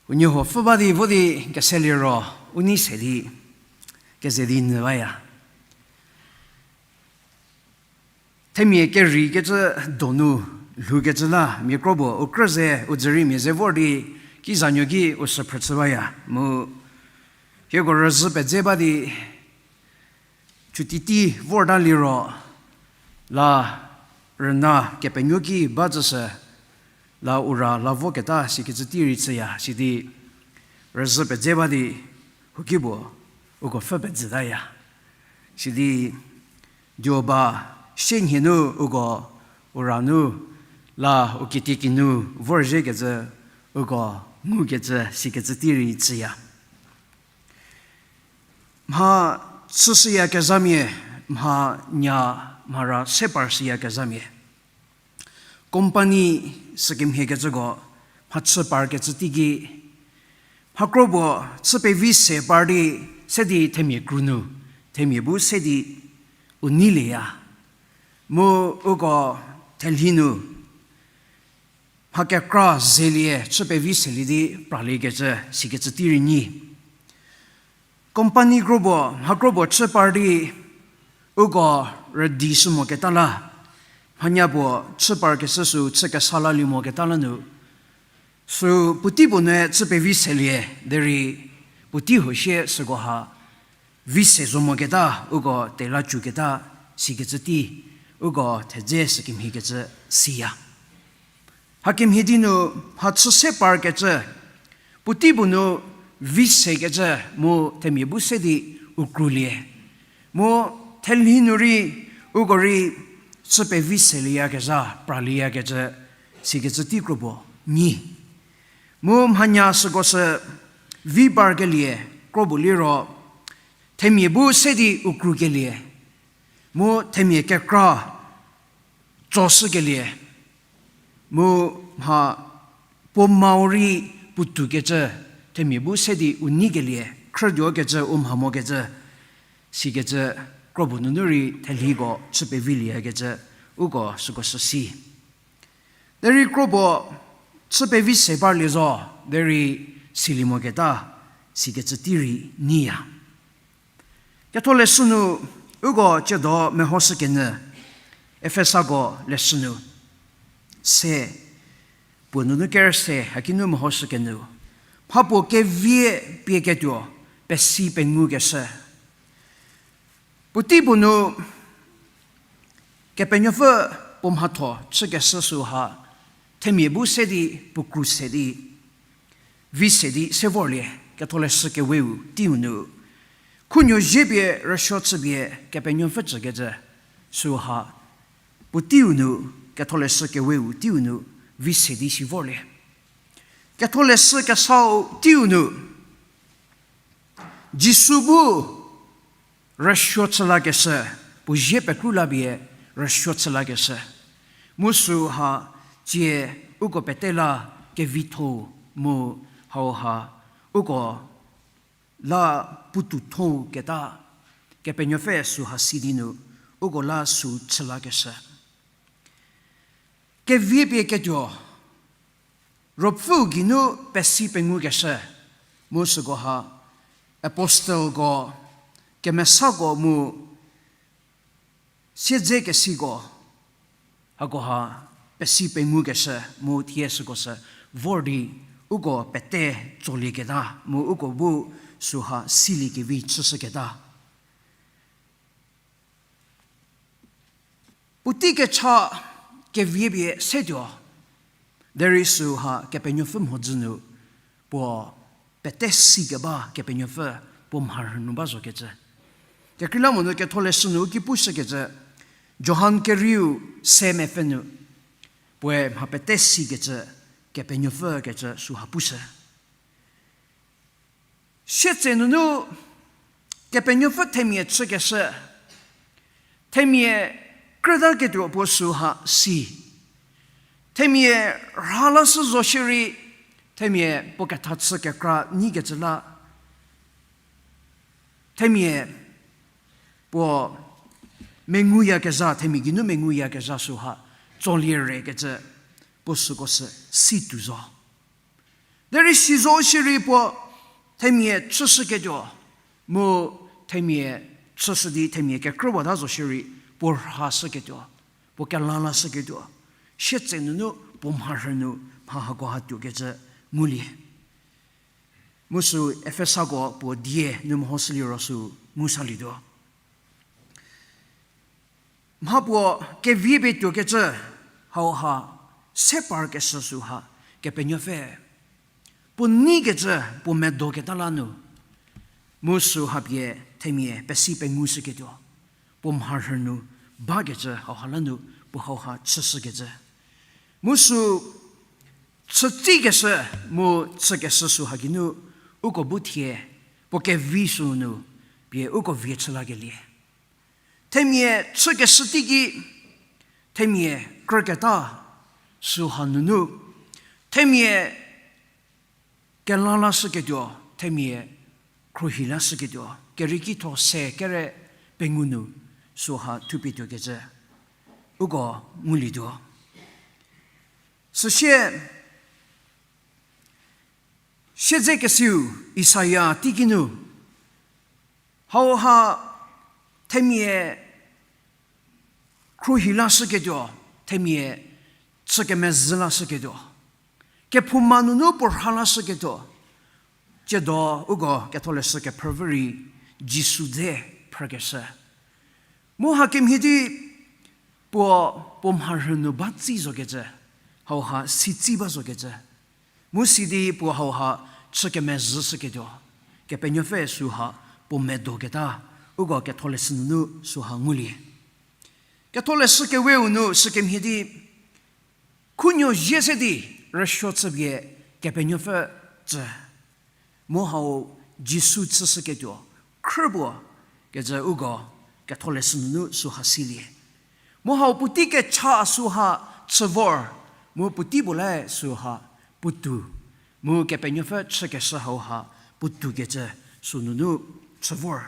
Unie huo pfü ba di vo di keseliro, u nei se di keze di nyü baya. Themia kerei kecü donu lhoukecü la mia kro puo u krü ze u dzüriemia ze vor di kizanuo ki u sü phrü chü baya mu hieko rüzhü pedze ba di chutiti vorta liro la rüna kepenuo ki ba züshü la u ra la voketa sikecü tei rei chüya sidi rüzhü pedze ba di huoki puo uko pfü pezütaya. Sidi duoba sienhie nu uko u ra nu la u kitiekinu vorzhiekecü uko ngukecü sikecü tei rei chüya. Mha chüshüyakezhamia, mha nya, mha ra se parshüyakezhamia. Company sükemhiekecüko mha chü parkecü teiki mha kro puo chü pevi se par di se di themia kru nu, themia bu se di u neilieya. Mu uko thelhi nu mha kekra zelie chü pevi selie di praliekecü sikecü tei rei nyi. Company kro puo mha kro puo chü par di uko rüdishü moketa la, mhanya puo chü parkeshü sü chü kesa lalie moketa la nu, sü puotei puo nue chü pevi selie derei puotei huo sie süko ha vi se zo moketa uko tela cüketa sikecü tei uko thedze sükemhiekecü siya. Hakemhie di nu mha chü se parkecü puotei puo nu vi sekecü mu themia bu se di u krulie. Mu thelhi nu rei uko rei chü pevi selieyakezha pralieyakecü sikecü tei kro puo nyi. Mu mhanya süko sü vi parkelie kro puo liro themia bu se di u krukelie. Mu themia kekra tsoshükelie. Mu mha puo mau rei puotoukecü themia bu se di u neikelie khrütuokecü u mha mokecü sikecü kro puo nunu rei thelhiko chü pevilieyakecü uko süko sü si. Derei kro puo chü pevi se parlie zo, derei silie moketa sikecü tei rei nyiya. Ketholeshü nu uko tsiedo mehoshükenyü, Efesako leshü nu se, puo nunu ker se hakinu mehoshükenyü, mha puo kevie pieketuo pesi pengukeshü. Puotei puo nu Kepenuopfü puo mhatho chükeshü süha, themia bu se di puo kru se di, vi se di se vorlie, Ketholeshü keweu teiu nu, Khunuo zie pie rüsuo chüpie Kepenuopfü tsükecü süha puoteiu nu, Ketholeshü Keweu teiu nu vi se di si vorlie. Ketholeshü Kesau teiu nu Jisu bu rüsuo chü lakeshü, puo zie pekru la pie rüsuo chü lakeshü. Mu süha tsie uko pete la kevitho mu hauha uko la puotoutho keta, Kepenuopfü süha si di nu uko la sü chü lakeshü. Kevie pie ketuo, Ruopfü geinu pesi pengukeshü, mu sükoha apostleko, kemesako mu siedzekesiko, hakoha pesi pengukeshü mu thie süko sü vor di uko pete tsolieketa mu uko bu süha siliekevi chüshüketa. Puotei kecha kevie pie setuo, derei süha Kepenuopfü mhodzü nu puo pete sikeba Kepenuopfü puo mharhü nu ba zokecü. Kekreilamonyü Ketholeshü nu u ki pushükecü, Johan kerieu se mepfü nu, puoe mha pete sikecü Kepenuopfü kecü süha pushü. Sietse nunu Kepenuopfü themia chükeshü, themia krütaketuo puo süha si. Themia rhalashü zo shierei, themia puo ketha chü kekra nyikecü la, themia puo menguyakezha, themia geinu menguyakezha süha tsolie rekecü puo süko sü si tuo zo. Derei si zo shierei puo themia chüshüketuo, mu themia chüshü di themia kekrüwata zo shierei puo rhashüketuo, puo kelalashüketuo, sietse nunu puo mharhü nu mha hakoha tuokecü ngulie. Mu sü Efesako puo die nu mehoshüliro sü ngu salietuo. Mha puo kevie pie tuokecü hauha se parkeshü süha Kepenuopfü puo neikecü puo medoketa la nu, mu süha pie themia pesi pengushüketuo, puo mharhü nu bakecü hauha la nu puo hauha chüshükecü. Mu sü chütsikeshü mu chükeshü süha geinu uko bu thie puo kevi sü nu pie uko vie chü lakelie. Themia chükeshü teiki themia krüketa süha nunu, themia kelalashüketuo, themia khruohilashüketuo, Kerieki tho se kere pengou nu süha thupie tuokecü uko ngulietuo. Süsie siedzekesiu Isaia teiki nu hauha themia khruohilashüketuo, themia chü kemezhü lashüketuo, kephouma nunu puo rhalashüketuo, tsiedo uko Ketholeshü kephrüvü rei Jisu dze phrükeshü. Mu hakemhie di puo, puo mharhü nu ba tsi zokecü, hauha si tsi ba zokecü. Mu sidi puo hauha chü kemezhüshüketuo, Kepenuopfü süha puo medoketa, uko Ketholeshü nunu süha ngulie. Ketholeshü Keweu nu sükemhie di khunuo zie se di rüsuo chüpie Kepenuopfü tsü. Mu hau Jisu chüshüketuo, khrü puo kecü uko Ketholeshü nunu süha silie. Mu hau puotei kecha süha chü vor, mu puotei puo le süha puotou, mu Kepenuopfü chükeshü hauha puotou kecü sünunu chü vor.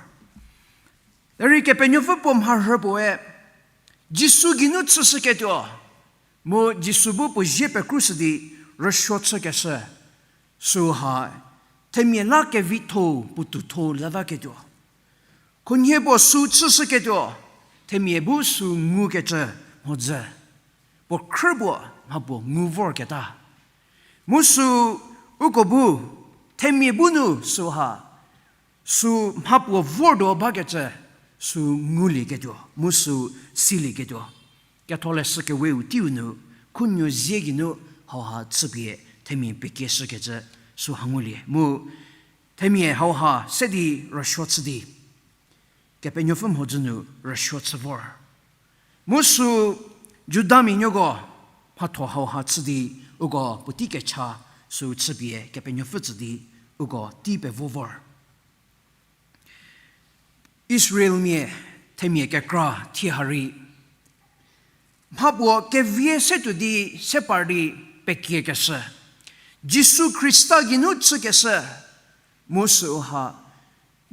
Derei Kepenuopfü puo mharhü puoe Jisu geinu chüshüketuo, mu Jisu bu puo zie pekrushü di rüsuo chükeshü, süha themia la kevitho puotoutho lataketuo, khunhie puo sü chüshüketuo, themia bu sü ngukecü mhodzü, puo khrü puo mha puo ngu vorketa. Mu sü uko bu themia bu nu süha sü mha puo vortuo bakecü sü ngulieketuo mu sü silieketuo, Ketholeshü Keweu teiu nu khunuo zie geinu hauha chüpie themia pekieshükecü süha ngulie. Mu themia hauha se di rüsuo chü di Kepenuopfü mhodzü nu rüsuo chü vor. Mu sü Judamia nuoko mhatho hauha chü di uko puotei kecha sü chüpie Kepenuopfü tsü di uko tei pevo vor. Israelmia themia kekra thie ha rei mhapuo kevie se tuo di se par di pekiekeshü, Jisu Khrista geinu chükeshü, mu süu ha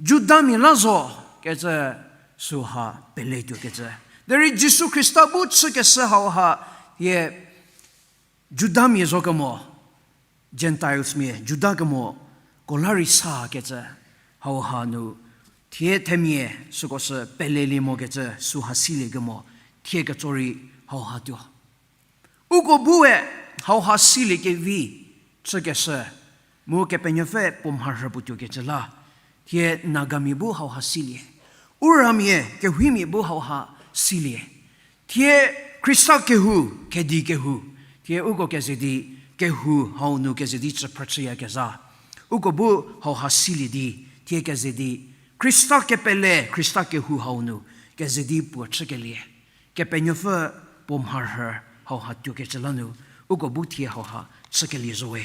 Judamia la zo kecü süu ha peletuokecü. Derei Jisu Khrista bu chükeshü hauha hie Judamia zo kemo, Gentilesmia, Juda kemo, ko la rei sakecü hauha nu, thie themia süko sü pelelie mokecü süha silie kemo, thie ketso rei hauha tuo. Uko bu we hauha silie kevi chükeshü, mu Kepenuopfü puo mharhü puo tuokecü la, thie Nagamia bu hauha silie, Uramia kehimia bu hauha silie. Thie Khrista kehou, kedi kehou, thie uko keze di kehou hau nu keze di chüphrüchüyakezha, uko bu hauha silie di, thie keze di Khrista kepele, Khrista kehou hau nu keze di puo chükelie, Kepenuopfü puo mharhü hauha tuokecü la nu, uko bu thie hauha chükelie zo we.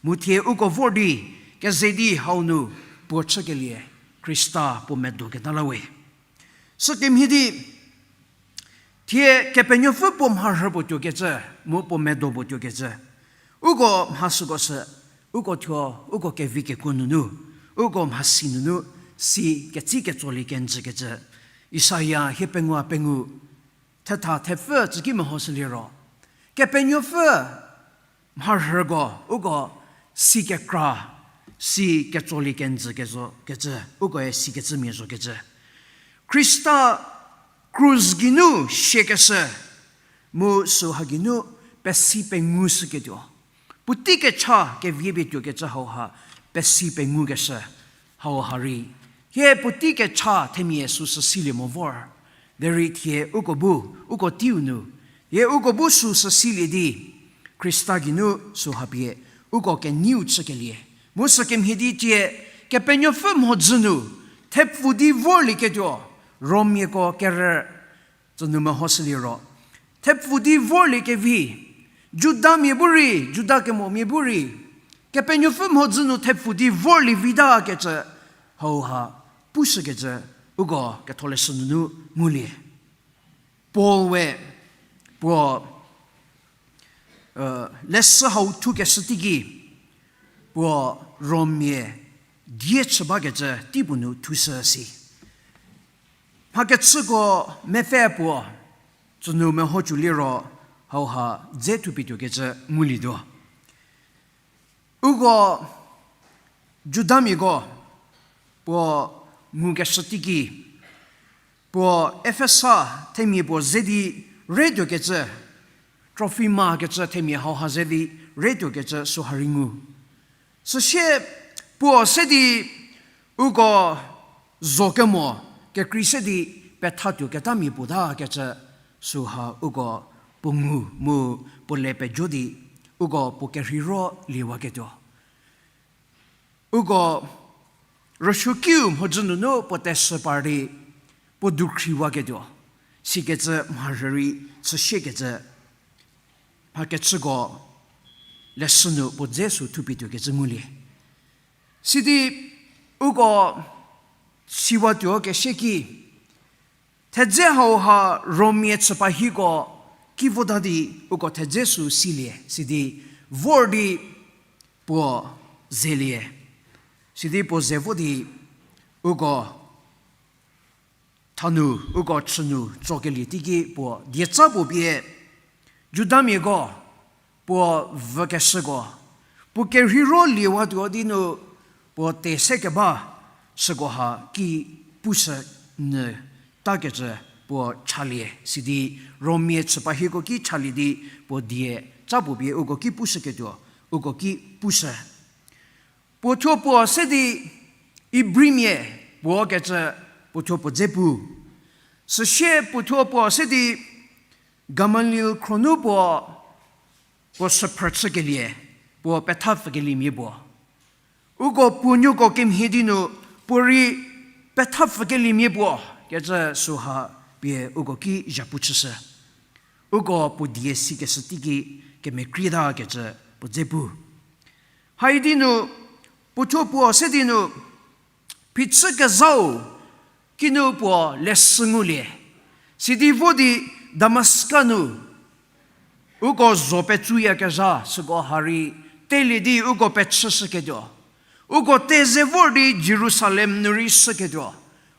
Mu thie uko vor di keze di hau nu puo chükelie, Khrista puo medoketa la we. Sükemhie di thie Kepenuopfü puo mharhü puo tuokecü, mu puo medo puo tuokecü, uko mha süko sü, uko thuo, uko kevi kekuo nunu, uko mhasi nunu, si ketsi ketsolie kenjükecü, Isaia hiepengou pengou, thetha thepfü tsüki mehoshüliro, Kepenuopfü mharhüko uko si kekra, si ketsolie kenjü kezo kecü, ukoe sikecümia zo kecü. Khrista krus geinu siekeshü, mu süha geinu pesi pengushüketuo, puotei kecha kevi pie tuokecü hauha pesi pengukeshü hauha rei, hie puotei kecha themia süsü silie mo vor. Derei thie uko bu, uko teiu nu, hie uko bu süsü silie di, Khrista geinu süha pie uko keneiu chükelie, mu sükemhie di thie Kepenuopfü mhodzü nu thepfu di vorlieketuo, Romiako kerü tsünu mehoshüliro, thepfu di vorlie kevi, Judamia bu rei, Juda kemomia bu rei, Kepenuopfü mhodzü nu thepfu di vorlie vitakecü hauha pushükecü uko ketholeshü nunu ngulie. Paul we puo leshü hau thukeshü teiki, puo Rommia die chü bakecü teipuo nu thushü si. Mhakechüko mepfü puo tsünu mehochü liro hauha dze thupie tuokecü ngulietuo. Uko Judamiako puo ngukeshü teiki, puo Efesa themia puo ze di retuokecü, Trofima kecü themia hauha ze di retuokecü süha rei ngu. Süsie puo se di uko zo kemo kekrei se di pethatuoketamia puo takecü süha uko puo ngu mu puo le pejo di uko puo kerheiro liewaketuo. Uko rüsuokiu mhodzü nunu puo teshü par di puo dukhriwaketuo. Sikecü mharhü rei chüsiekecü mhakechüko leshü nu puo dze sü thupie tuokecü ngulie. Sidi uko siwatuokeshü ki, thedze hauha Rommia chüpahiko ki vota di uko thedze sü silie, sidi vor di puo zelie. Sidi puo ze vo di uko thanu, uko chünu tsokelie teiki puo dieca puo pie Judamiako puo vükeshüko, puo kerheiro liewatuo di nu puo te se keba sükoha ki pushü nyü takecü puo chalie, sidi Rommia chüpahiko ki chalie di puo dieca puo pie uko ki pushüketuo, uko ki pushü. Puo thuo puo se di Ibrimia puo kecü puo thuo puo dze pu. Süsie puo thuo puo se di Gamaliel khro nu puo, puo süphrü chükelie, puo pethapfükeliemia puo. Uko puo nuoko kemhie di nu puo rei pethapfükeliemia puo kecü süha pie uko ki zhapu chüshü. Uko puo die sikeshü teiki kemekrieta kecü puo dze pu. Haidi nu puothuo puo se di nu phichü kezhau kinu puo leshü ngulie. Sidi vo di Damaska nu uko zho petsuyakezha süko ha rei telie di uko pechüshüketuo, uko te ze vor di Jerusalem nu rei shüketuo,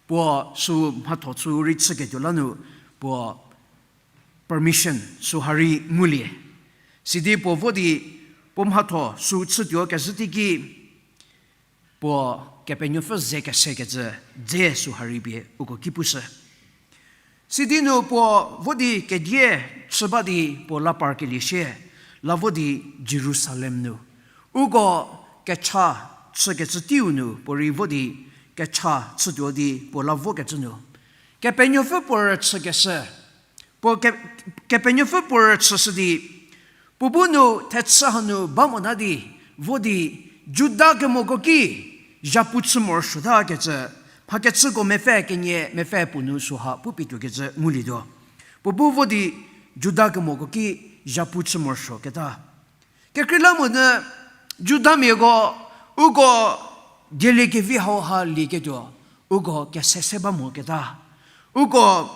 puo sü mhatho chü rei chüketuo la nu puo permission süha rei ngulie. Sidi puo vo di puo mhatho sü chütuo kezhü teiki puo Kepenuopfü ze kesekecü dze süha rei pie uko ki pushü. Sidi nu puo vo di kedie chü ba di puo la parkelie shie, la vo di Jerusalem nu. Uko kecha chükecü teiu nu puo rei vo di kecha chütuo di puo la vokecü nu, Kepenuopfü puo rüchükeshü, puo ke-, Kepenuopfü puo rüchüshü di, puo bu nu thechü hanu ba mota di, vo di Juda kemoko ki zhapu chü morosuotakecü, mhakechüko mepfü kenie mepfü puo nu süha pupie tuokecü ngulietuo. Puo bu vo di Juda kemoko ki zhapu chü morosuoketa. Kekreilamonyü Judamiako uko dieliekevi hauha lieketuo, uko kese se ba moketa. Uko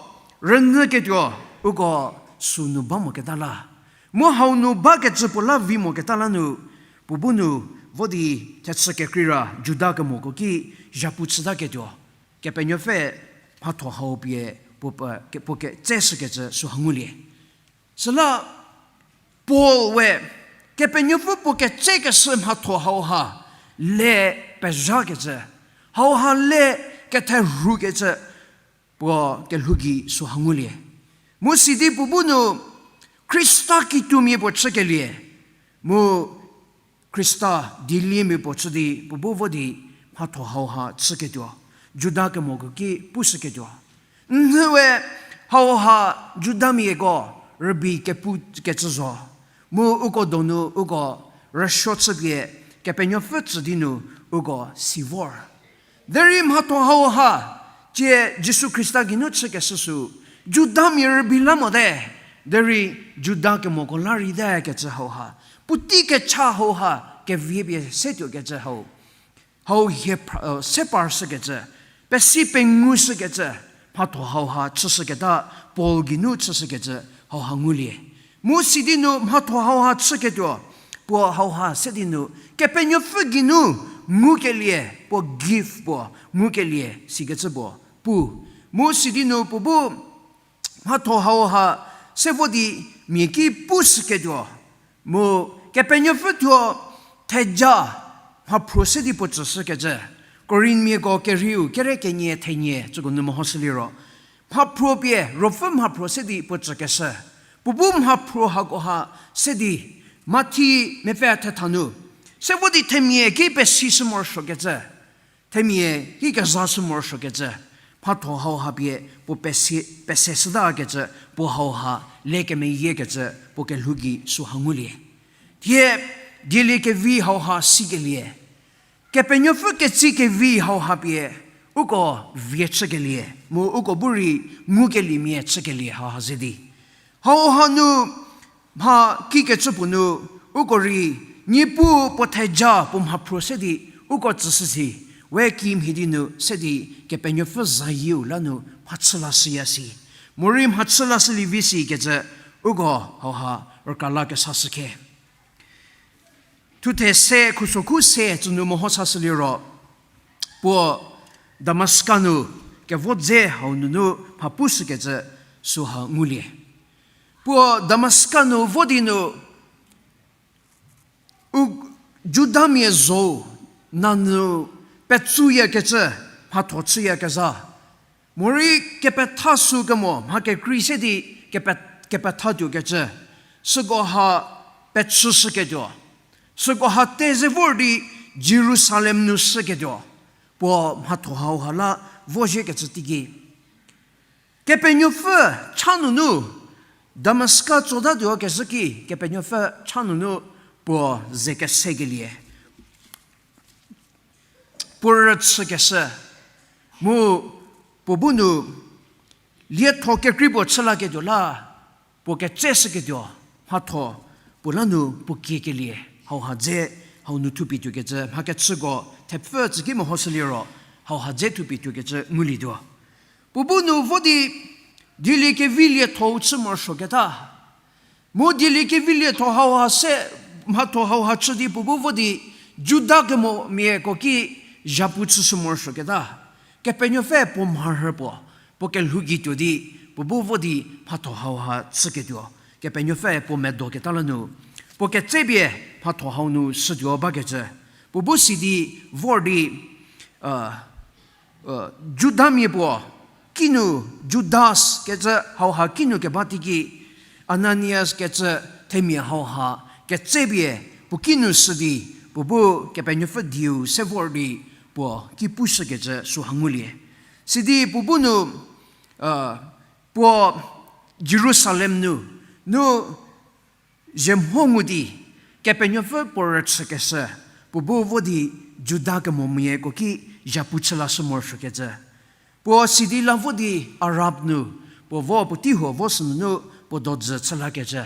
rünyüketuo, uko sünu ba moketa la. Mu hau nu bakecü puo la vi moketa la nu, puo bu nu vo di thechü kekreira Juda kemoko ki zhapu chütaketuo, Kepenuopfü mhatho hau pie puo pe-, ke-, puo ketseshükecü süha ngulie. Süla Paul we Kepenuopfü puo ketsekeshü mhatho hauha le pezhakecü, hauha le ketherhukecü puo kelhou gei süha ngulie. Mu sidi puo bu nu Khrista kituomia puo chükelie, mu Khrista dieliemia puo chü di puo bu vo di mhatho hauha chüketuo, Juda kemoko ki pushüketuo. Nhüwe hauha Judamiako rübei kepu kecü zo. Mu uko donu uko rüsuo chüpie Kepenuopfü tsü di nu uko si vor. Derei mhatho hauha, tie Jisu Khrista geinu chükeshü sü, Judamia rübei la mote, derei Juda kemoko la rei te kecü hauha, puotei kecha hauha kevie pie se tuokecü hau, hau hie pra-, se parshükecü, pesi pengushükecü, mhatho hauha chüshüketa, Paul geinu chüshükecü hauha ngulie. Mu sidi nu mhatho hauha chüketuo, puo hauha se di nu Kepenuopfü geinu ngukelie, puo gift puo ngukelie sikecü puo pu. Mu sidi nu puo bu mhatho hauha se vo di mia ki pushüketuo, mu Kepenuopfü thuo theja mhaphruo se di puo tsüshükecü, Korinthmiako kerieu kere kenie thenie tsüko nu mehoshüliro, mhaphruo pie Ruopfü mhaphruo se di puo tsükeshü, puo bu mhaphruo hakoha se di, Mathi mepfü thetha nu, se vo di themia ki pesishü morosuokecü, themia ki kezashü morosuokecü, mhatho hauha pie puo pese, pese shütakecü, puo hauha le kemeyiekecü puo kelhou gei süha ngulie. Thie dieliekevi hauha sikelie, Kepenuopfü ketsie kevi hauha pie uko vie chükelie, mu uko bu rei ngukeliemia chükelie hauha ze di, hauha nu mha kikecü puo nu, uko rei Niepuu puo theja puo mhaphruo se di uko tsüshü si, we kimhie di nu se di Kepenuopfü zayieu la nu mhachü lashüya si, morei mhachü lashülievi sikecü uko hauha rükralakesashü khe. Thuthe se khusokhu se tsünu mehoshashüliro, puo Damaska nu kevo dze hau nunu mha pushükecü süha ngulie. Puo Damaska nu vo di nu, u Judamia zo nanyü petsuyakecü mhatho chüyakezha, morei kepetha sü kemo mha kekrei se di kepe-, kepethatuokecü, süko ha pechüshüketuo, süko ha te ze vor di Jerusalem nu shüketuo, puo mhatho hauha la vozhiekecü teiki, Kepenuopfü cha nunu Damaska tsotatuokezhü ki Kepenuopfü cha nunu puo ze kesekelie, puo rüchükeshü, mu puo bu nu Lietho kekrei puo chü laketuo la, puo ketseshüketuo, mhatho puo la nu puo kiekelie, hauha dze, hau nu thupie tuokecü, mhakechüko thepfü tsüki mehoshüliro, hauha dze thupie tuokecü ngulietuo. Puo bu nu vo di, dieliekevi lietho-u chü morosuoketa. Mu dieliekevi lietho hauha se, mhatho hauha chü di puo bu vo di, Juda kemomiako ki zhapu chüshü morosuoketa. Kepenuopfü puo mharhü puo, puo kelhou gei tuo di, puo bu vo di mhatho hauha chüketuo. Kepenuopfü puo medoketa la nu, puo ketsepie mhatho hau nu shütuo bakecü. Puo bu sidi vor di, Judamia puo, kinu Judas kecü hauha kinu keba teiki, Ananias kecü themia hauha ketsepie puo kinu shü di, puo bu Kepenuopfü dieu se vor di puo ki pushükecü süha ngulie. Sidi puo bu nu, puo Jerusalem nu, nu zhie mho ngu di, Kepenuopfü puo rüchükeshü, puo bu vo di Juda kemomiako ki zhapu chü lashü morosuokecü. Puo sidi la vo di Arab nu, puo vo puotei huo vo sünunu puo dojü chü lakecü.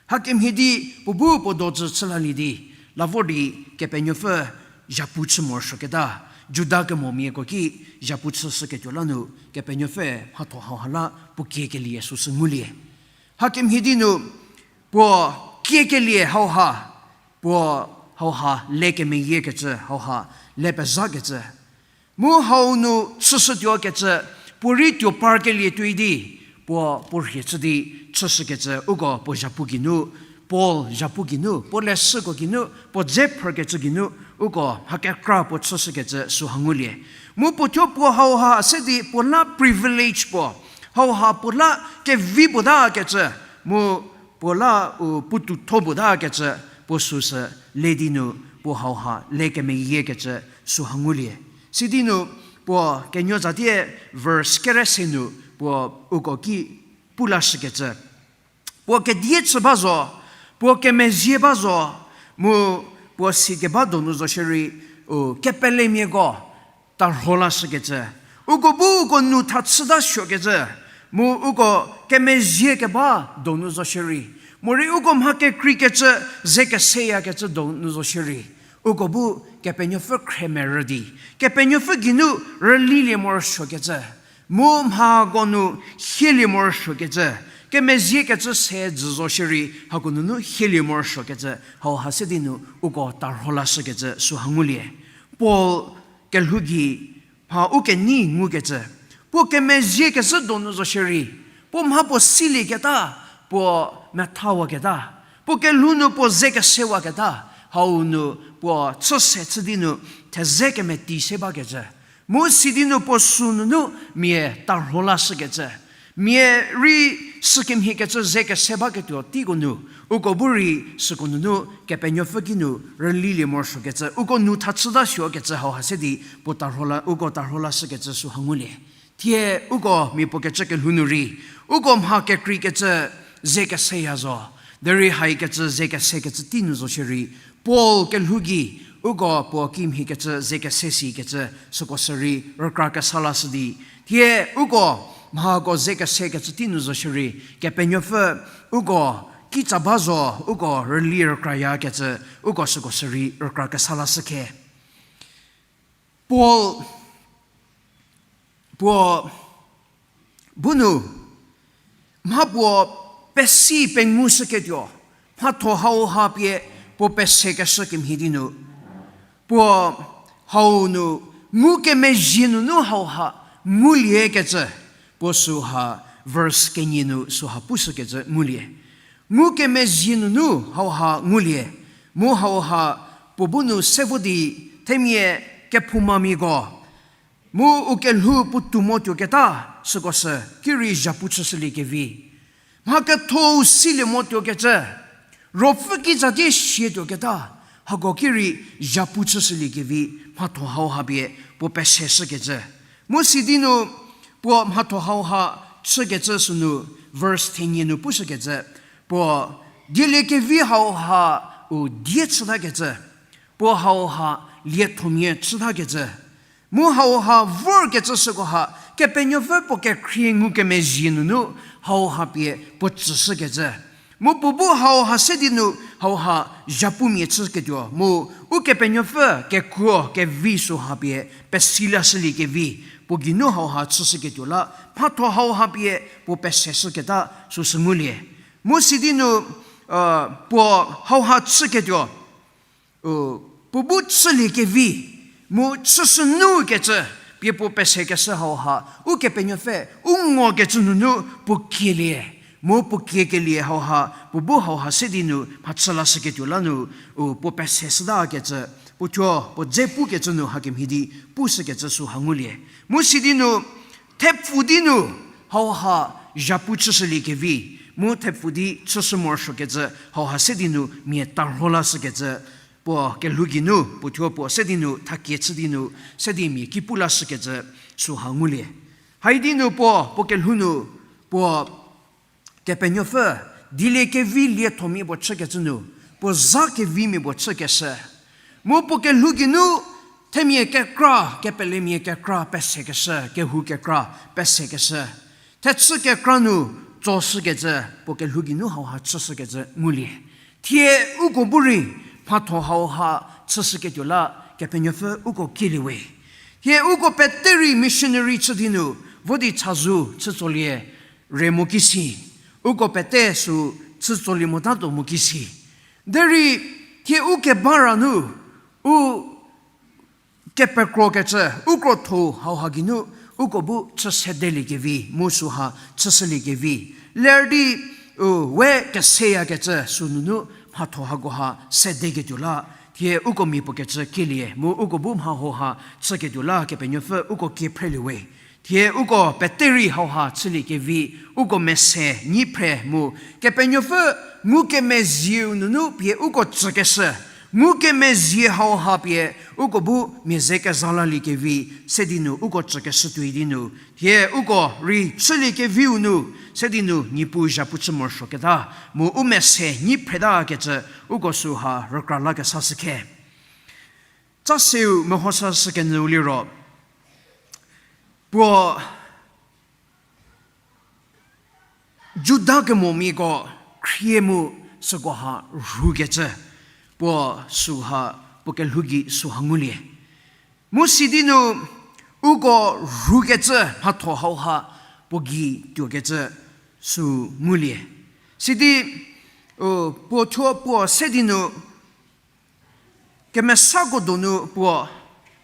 Hakemhie di puo bu puo dojü chü lalie di, la vor di Kepenuopfü zhapu chü morosuoketa, Juda kemomiako ki zhapu chüshüketuo la nu, Kepenuopfü mhatho hauha la puo kiekelie süsü ngulie. Hakemhie di nu, puo kiekelie hauha, puo hauha le kemeyiekecü hauha le pezhakecü. Mu hau nu chüshütuokecü, puo rei tuo parkelie tuoi di, puo puo rhie chü di chüshükecü, uko puo zhapu geinu, Paul zhapu geinu, puo leshüko geinu, puo dze phrükecü geinu, uko mha kekra puo chüshükecü süha ngulie. Mu puo thuo puo hauha se di puo la privilege puo, hauha puo la kevi puo takecü, mu puo la u puotoutho puo takecü, puo süsü le di nu, puo hauha le kemeyiekecü süha ngulie. Sidi nu, puo kenuo zatie verse kere se nu, puo uko ki pu lashükecü. Puo kedie chü ba zo, puo kemezhie ba zo, mu puo sikeba donu zo shierei, u kepelemiako tarho lashükecü. Uko bu uko nou tha chüta suokecü, mu uko kemezhie keba donu zo shierei, morei uko mha kekreikecü, ze keseyakecü donu zo shierei, uko bu Kepenuopfü khremerü di, Kepenuopfü geinu rülilie morosuokecü, mu mhako nu hielie morosuokecü, kemezhiekecü se jü zo shierei hako nunu hielie morosuokecü, hauha se di nu uko tarho lashükecü süha ngulie. Paul kelhou gei mha u kenei ngukecü, puo kemezhiekecü donu zo shierei, puo mha puo silieketa, puo methawaketa, puo kelhou nu puo ze kesewaketa, hau nu puo chü se chü di nu theze kemeti se bakecü. Mu sidi nu puo sü nunu mia tarho lashükecü. Mia rei sükemhiekecü ze kese baketuo teiko nu, uko bu rei süko nunu Kepenuopfü geinu rülilie morosuokecü, uko nou tha chüta suokecü hauha se di puo tarho la, uko tarho lashükecü süha ngulie. Thie uko mia puokecü kelhou nu rei, uko mha kekreikecü ze keseya zo, derei haikecü ze kesekecü tei nu zo shierei, Paul kelhou gei, uko puo kimhiekecü ze kese sikecü süko sürei rükra kesa lashü di. Thie uko mhako ze kesekecü tei nu zo shierei, Kepenuopfü uko kitsa ba zo, uko rüli rükrayakecü, uko süko sürei rükra kesa lashü khe. Paul, puo bu nu, mha puo pesi pengushüketuo, mhatho hauha pie puo pesekeshü kemhie di nu, puo hau nu ngukemezhie nunu hauha nguliekecü, puo süha verse kenie nu süha pushükecü ngulie. Ngukemezhie nunu hauha ngulie, mu hauha puo bu nu se vo di themia kephoumamiako, mu u kelhou puotou mo tuoketa süko sü ki rei zhapu chüshüliekevi. Mha kethou silie mo tuokecü, ruopfü kitsa die sie tuoketa, hako ki rei zhapu chüshüliekevi, mhatho hauha pie puo peseshükecü. Mu sidi nu puo mhatho hauha chükecü sünu, verse thenie nu pushükecü, puo dieliekevi hauha u die chütakecü, puo hauha liethomia chütakecü, mu hauha vorkecü süko ha Kepenuopfü puo kekhrie ngukemezhie nunu hauha pie puo tsüshükecü. Mu puo bu hauha se di nu hauha zhapumia chüketuo. Mu Ukepenuopfü kekuo kevi süha pie pesi lashüliekevi, puo geinu hauha chüshüketuo la, mhatho hauha pie puo peseshüketa süsü ngulie. Mu sidi nu, puo hauha chüketuo, puo bu chüliekevi, mu chüshü nukecü, pie puo pesekeshü hauha, Ukepenuopfü, u ngokecü nunu puo kielie, mu puo kiekelie hauha, puo bu hauha se di nu mhachü lashüketuo la nu, puo peseshütakecü, puo thuo puo dze pukecü nu hakemhie di pushükecü süha ngulie. Mu sidi nu, thepfu di nu hauha zhapu chüshüliekevi, mu thepfu di chüshü morosuokecü hauha se di nu mia tarho lashükecü, puo kelhou geinu, puo thuo puo se di nu thakie chü di nu, se di mia ki pu lashükecü süha ngulie. Hai di nu puo, puo kelhou nu, puo Kepenuopfü, dieliekevi liethomia puo chükecü nu, puo za kevimia puo chükeshü. Mu puo kelhou geinu, themia kekra, kepelemia kekra pesekeshü, kehou kekra pesekeshü. Thechü kekra nu tsoshükecü, puo kelhou geinu hauha chüshükecü ngulie. Thie uko bu rei, mhatho hauha chüshüketuo la, Kepenuopfü uko kielie we. Thie uko pete rei missionary chü di nu, vo di chazou chütsolie re mo kisi. Uko pete sü chütsolie motatuo mo kisi. Derei, thie u keba ra nu, u kepekrokecü, u krotho hauha geinu, uko bu chü sedeliekevi, mu süha chüshüliekevi. Ler di, u, we keseyakecü sünunu mhatho hakoha sedeketuo la, thie uko mia puo kecü kielie, mu uko bu mha hauha chüketuo la Kepenuopfü uko kie phrelie we. Thie uko pete rei hauha chüliekevi, uko mese nyi phre mu, Kepenuopfü ngukemezhieu nunu pie uko tsükeshü, ngukemezhie hauha pie uko bu mia ze keza laliekevi, se di nu uko tsükeshü tuoi di nu, thie uko rei chüliekeviu nu, se di nu Niepuu zhapu chü morosuoketa, mu u mese nyi phretakecü uko süha rükra lakesashü khe. Ca seu mehoshü kenyüu liro, puo Juda kemomiako khrie mu sükoha rhukecü, puo süha puo kelhou gei süha ngulie. Mu sidi nu uko rhukecü mhatho hauha puo gei tuokecü sü ngulie. Sidi, u, puo thuo puo se di nu kemesako donu puo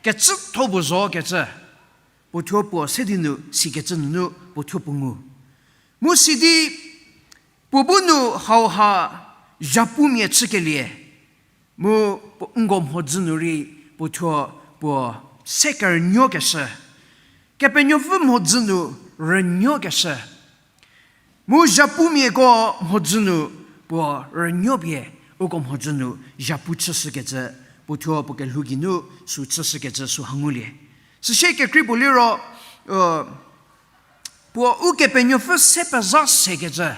kecütho puo zokecü, puo thuo puo se di nu sikecü nunu puo thuo puo ngu. Mu sidi puo bu nu hauha zhapumia chükelie, mu puo nko mhodzü nu rei puo thuo puo se kerünuokeshü, Kepenuopfü mhodzü nu rünuokeshü. Mu zhapumiako mhodzü nu puo rünuo pie, uko mhodzü nu zhapu chüshükecü, puo thuo puo kelhou geinu sü chüshükecü süha ngulie. Süsie kekrei puo liro, puo Ukepenuopfü se pezha sekecü,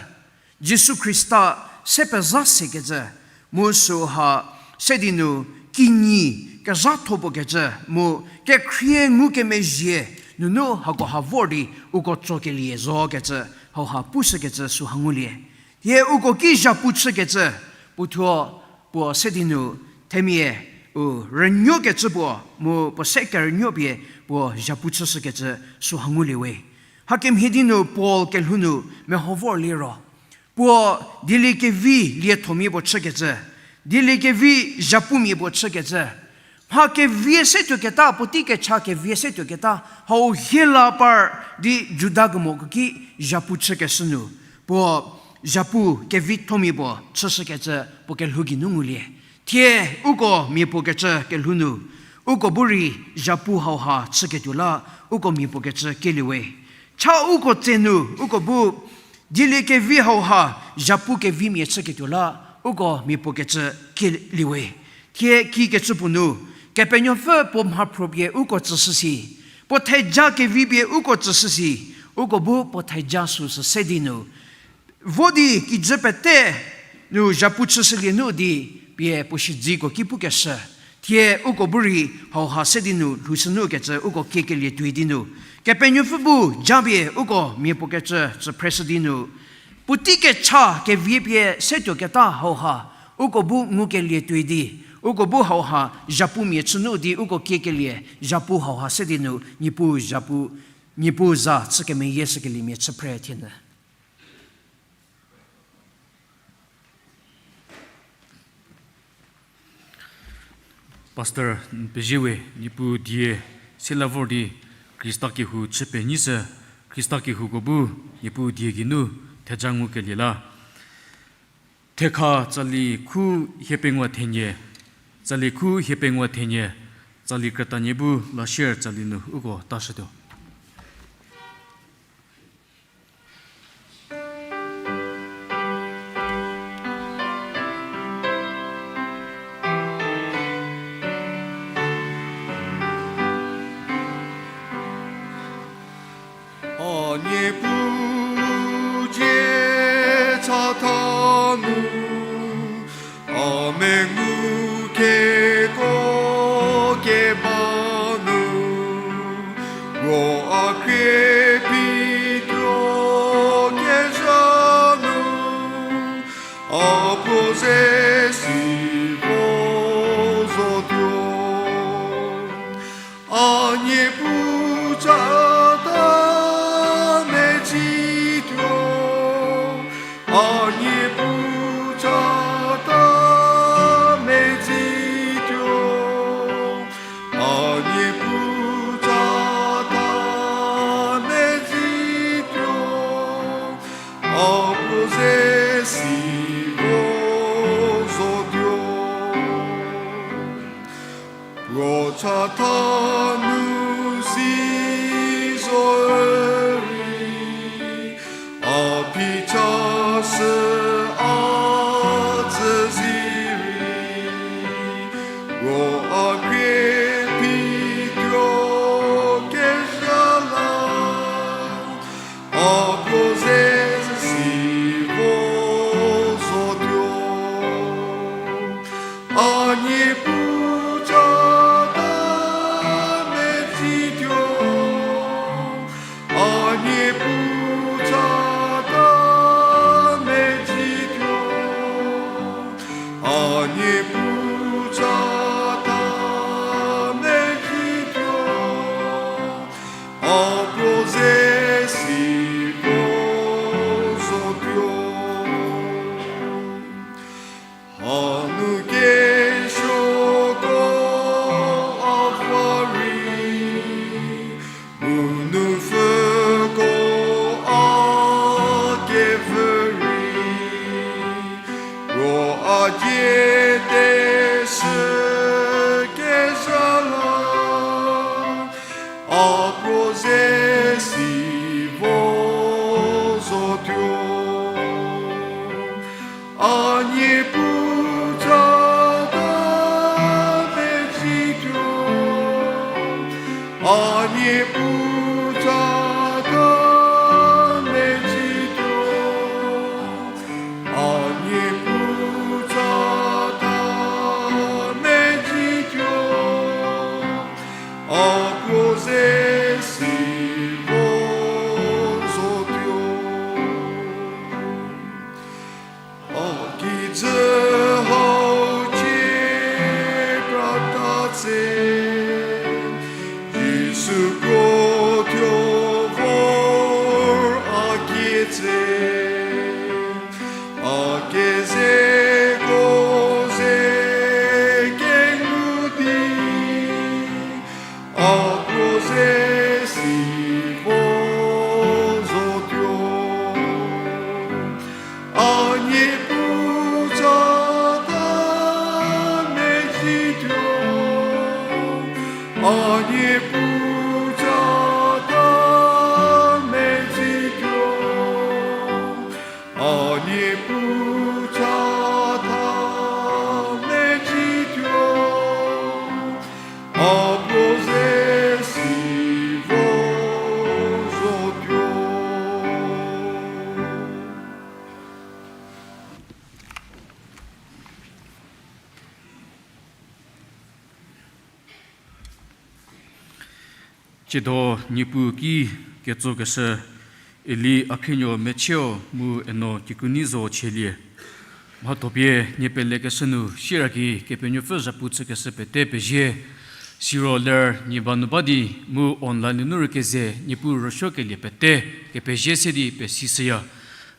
Jisu Khrista se pezha sekecü, mu süha se di nu kinyi kezhatho puo kecü, mu kekhrie ngukemezhie nunu hakoha vor di uko tsokelie zokecü, hauha pushükecü süha ngulie. Thie uko ki zhapu chükecü, puo thuo puo se di nu themia, u, rünuokecü puo, mu puo se kerünuo pie puo zhapu chüshükecü süha ngulie we. Hakemhie di nu Paul kelhou nu meho vor liro, puo dieliekevi liethomia puo chükecü, dieliekevi zhapumia puo chükecü, mha kevie se tuoketa, puotei kecha kevie se tuoketa hau hie la par di Juda kemoko ki zhapu chükeshü nu, puo zhapu kevithomia puo chüshükecü puo kelhou geinu ngulie. Thie uko mia puo kecü kelhou nu, uko bu rei zhapu hauha chüketuo la, uko mia puo kecü kielie we. Cha uko tse nu uko bu dieliekevi hauha zhapu kevimia chüketuo la, uko mia puo kecü kielie we. Thie kikecü puo nu, Kepenuopfü puo mhaphro pie uko tsüshü si, puo theja kevi pie uko tsüshü si, uko bu puo theja süsü se di nu, vo di kijü pete nu zhapu chüshülie nu di pie puo siedziko ki pukeshü. Thie uko bu rei hauha se di nu lhoushü nukecü uko kiekelie tuoi di nu, Kepenuopfü bu japie uko mia puo kecü chü phreshü di nu, puotei kecha kevi pie se tuoketa hauha, uko bu ngukelie tuoi di, uko bu hauha zhapumia chünu di uko kiekelie zhapu hauha se di nu, Niepuu zhapu, Niepuu za chü kemeyie shükeliemia chü phre thie nyü. Pastor, n pezie we, Niepuu die sila vor di Khrista kehou chü penyishü, Khrista kehouko bu Niepuu die geinu theja ngukelie la. Thekha tsali khu hiepengou thenie, tsali khu hiepengou thenie, tsali krütanie bu la share tsali nu uko tashütuo. A Niepuu dzie chatha nu, a mengu keko keba nu, ro a khrie pituo kezha nu, a puo ze si vo zotuo. A Niepuu chatha medzituo, a Niepuu chatha medzituo, a Niepuu chatha medzituo, a puo ze si vo zotuo. Puo chatha nu si zo rei, a phichashü a tsü zi rei, ro a khrie pituo kezha la, a puo ze si vo zotuo. A Niepuu chatha medzituo, a Niepuu chatha medzituo, a Niepuu chatha medzituo, a puo ze si vo zotuo. Hanu kesuoko a va rei, mu nupfüko a kevü rei, ro a die teshü kezha la, a puo ze si vo zotuo. A Niepuu chatha medzituo, a Niepuu chatha medzituo, a Niepuu chatha medzituo, a puo ze si vo zotuo. A kijü hau cie krata tse, Jisu krothuo vor a kie tse, a kezeko ze kengu di, a puo ze si vo zotuo. A Niepuu chatha medzituo, a Niepuu chatha medzituo, a Niepuu chatha medzituo, a puo ze si vo zotuo. Tsiedo Niepuu ki ketsokeshü, Eli Akhrinuo Mecheo mu Eno Kikuni zo chielie. Mhatho pie nie pelekeshü nu sieraki Kepenuopfü zhapu chükeshü pete pezie. Siro ler nie ba nu ba di mu online nunu rei keze Niepuu rüsuokelie pete kepezie se di pesishüya.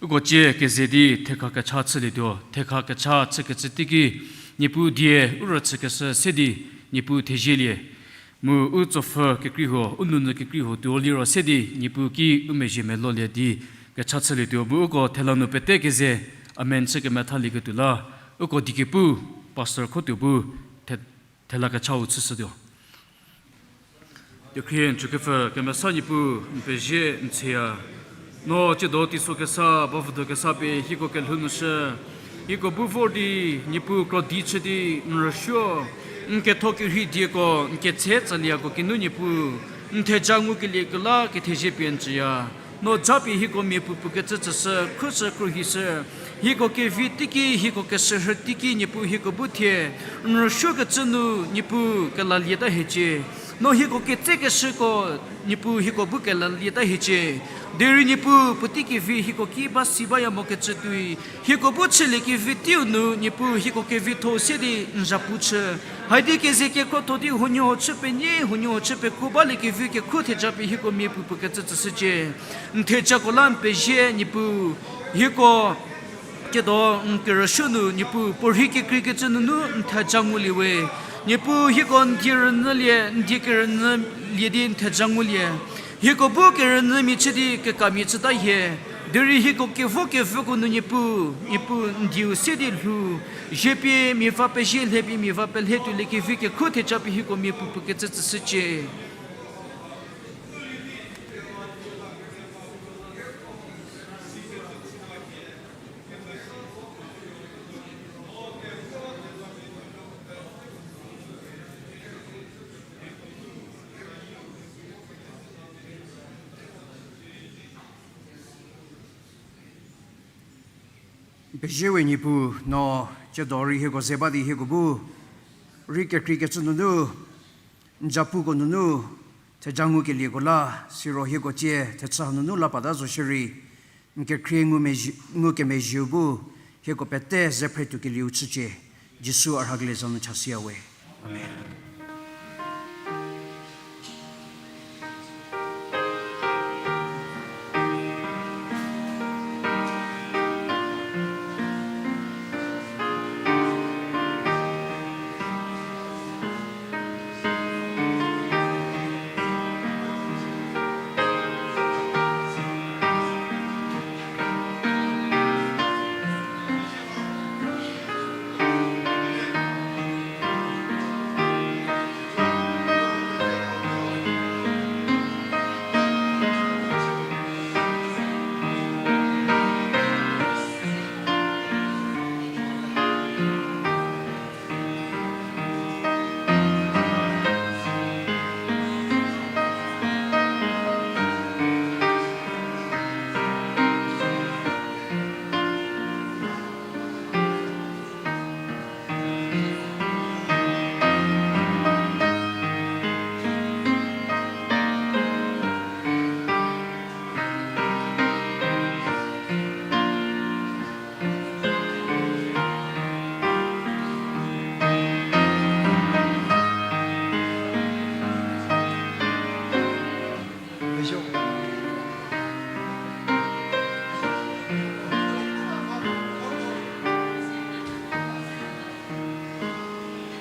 Uko tsie keze di thekha kecha chülietuo, thekha kecha chükecü teiki Niepuu die u rüchükeshü se di Niepuu thezielie. Mu u tsopfhü kekrei huo, u nounyü kekrei huo tuo liro se di Niepuu ki u mezhie melolie di kecha chülietuo. Mu uko thela nu pete keze amen chü kemethalieketuo la, uko dikepu pastor khotuo bu the-, thela kechau chüshütuo. Ukraine chükepfü kemesa Niepuu, n pezie n tsüya. No tsiedo teiso kesa, bavüdo kesa pie hieko kelhou nu shü. Hieko bu vor di, Niepuu krodi chü di n rüsuo, n ketho kerhei dieko, n ketse tsaliako kinu Niepuu, n theja ngukelieko la kethezie pie n tsüya. No japie hieko mia puopuo kecü tsüshü, khrushü khruhishü. Hieko kevi teiki, hieko keshürhü teiki Niepuu hieko bu thie n rüsuokecü nu Niepuu kelalieta hiecie. No hieko ketsekeshüko Niepuu hieko bu kelalieta hiecie. Derei Niepuu puotei kevi hieko ki ba si baya mokecü tuoi, hieko bu chülie kevi teiu nu Niepuu hieko kevitho se di n zhapu chü. Haidi keze kekrotho di huoniehuo chü penie, huoniehuo chü pekuo balie kevi kekhruo theja pie hieko mia puopuo kecü tsüshücie. N thejako la n pezie Niepuu, hieko tsiedo n kerüsuo nu Niepuu puorhi kekreikecü nunu n theja ngulie we. Niepuu hieko n die rünyülie, n die kerünyülie di n theja ngulie. Hieko bu kerünyümia chü di kekamia chüta hie. Derei hieko kevo kevüko nu Niepuu, Niepuu n dieu se di lhou. Ziepie mia va pezie, lhepie mia va pelhe tuolie kevi kekhruo theja pie hieko mia puopuo kecü tsüshücie. Pezie we Niepuu, no tsiedo rei hieko ze ba di hieko bu rei kekreikecü nunu, n zapuko nunu theja ngukelieko la, siro hieko tsie thechü hanunu la pata zo shierei, n kekhrie ngu mezhie-, ngukemezhieu bu hieko pete ze phretuokelieu chücie. Jisu a rhakelie za nu chasiya we. Amen.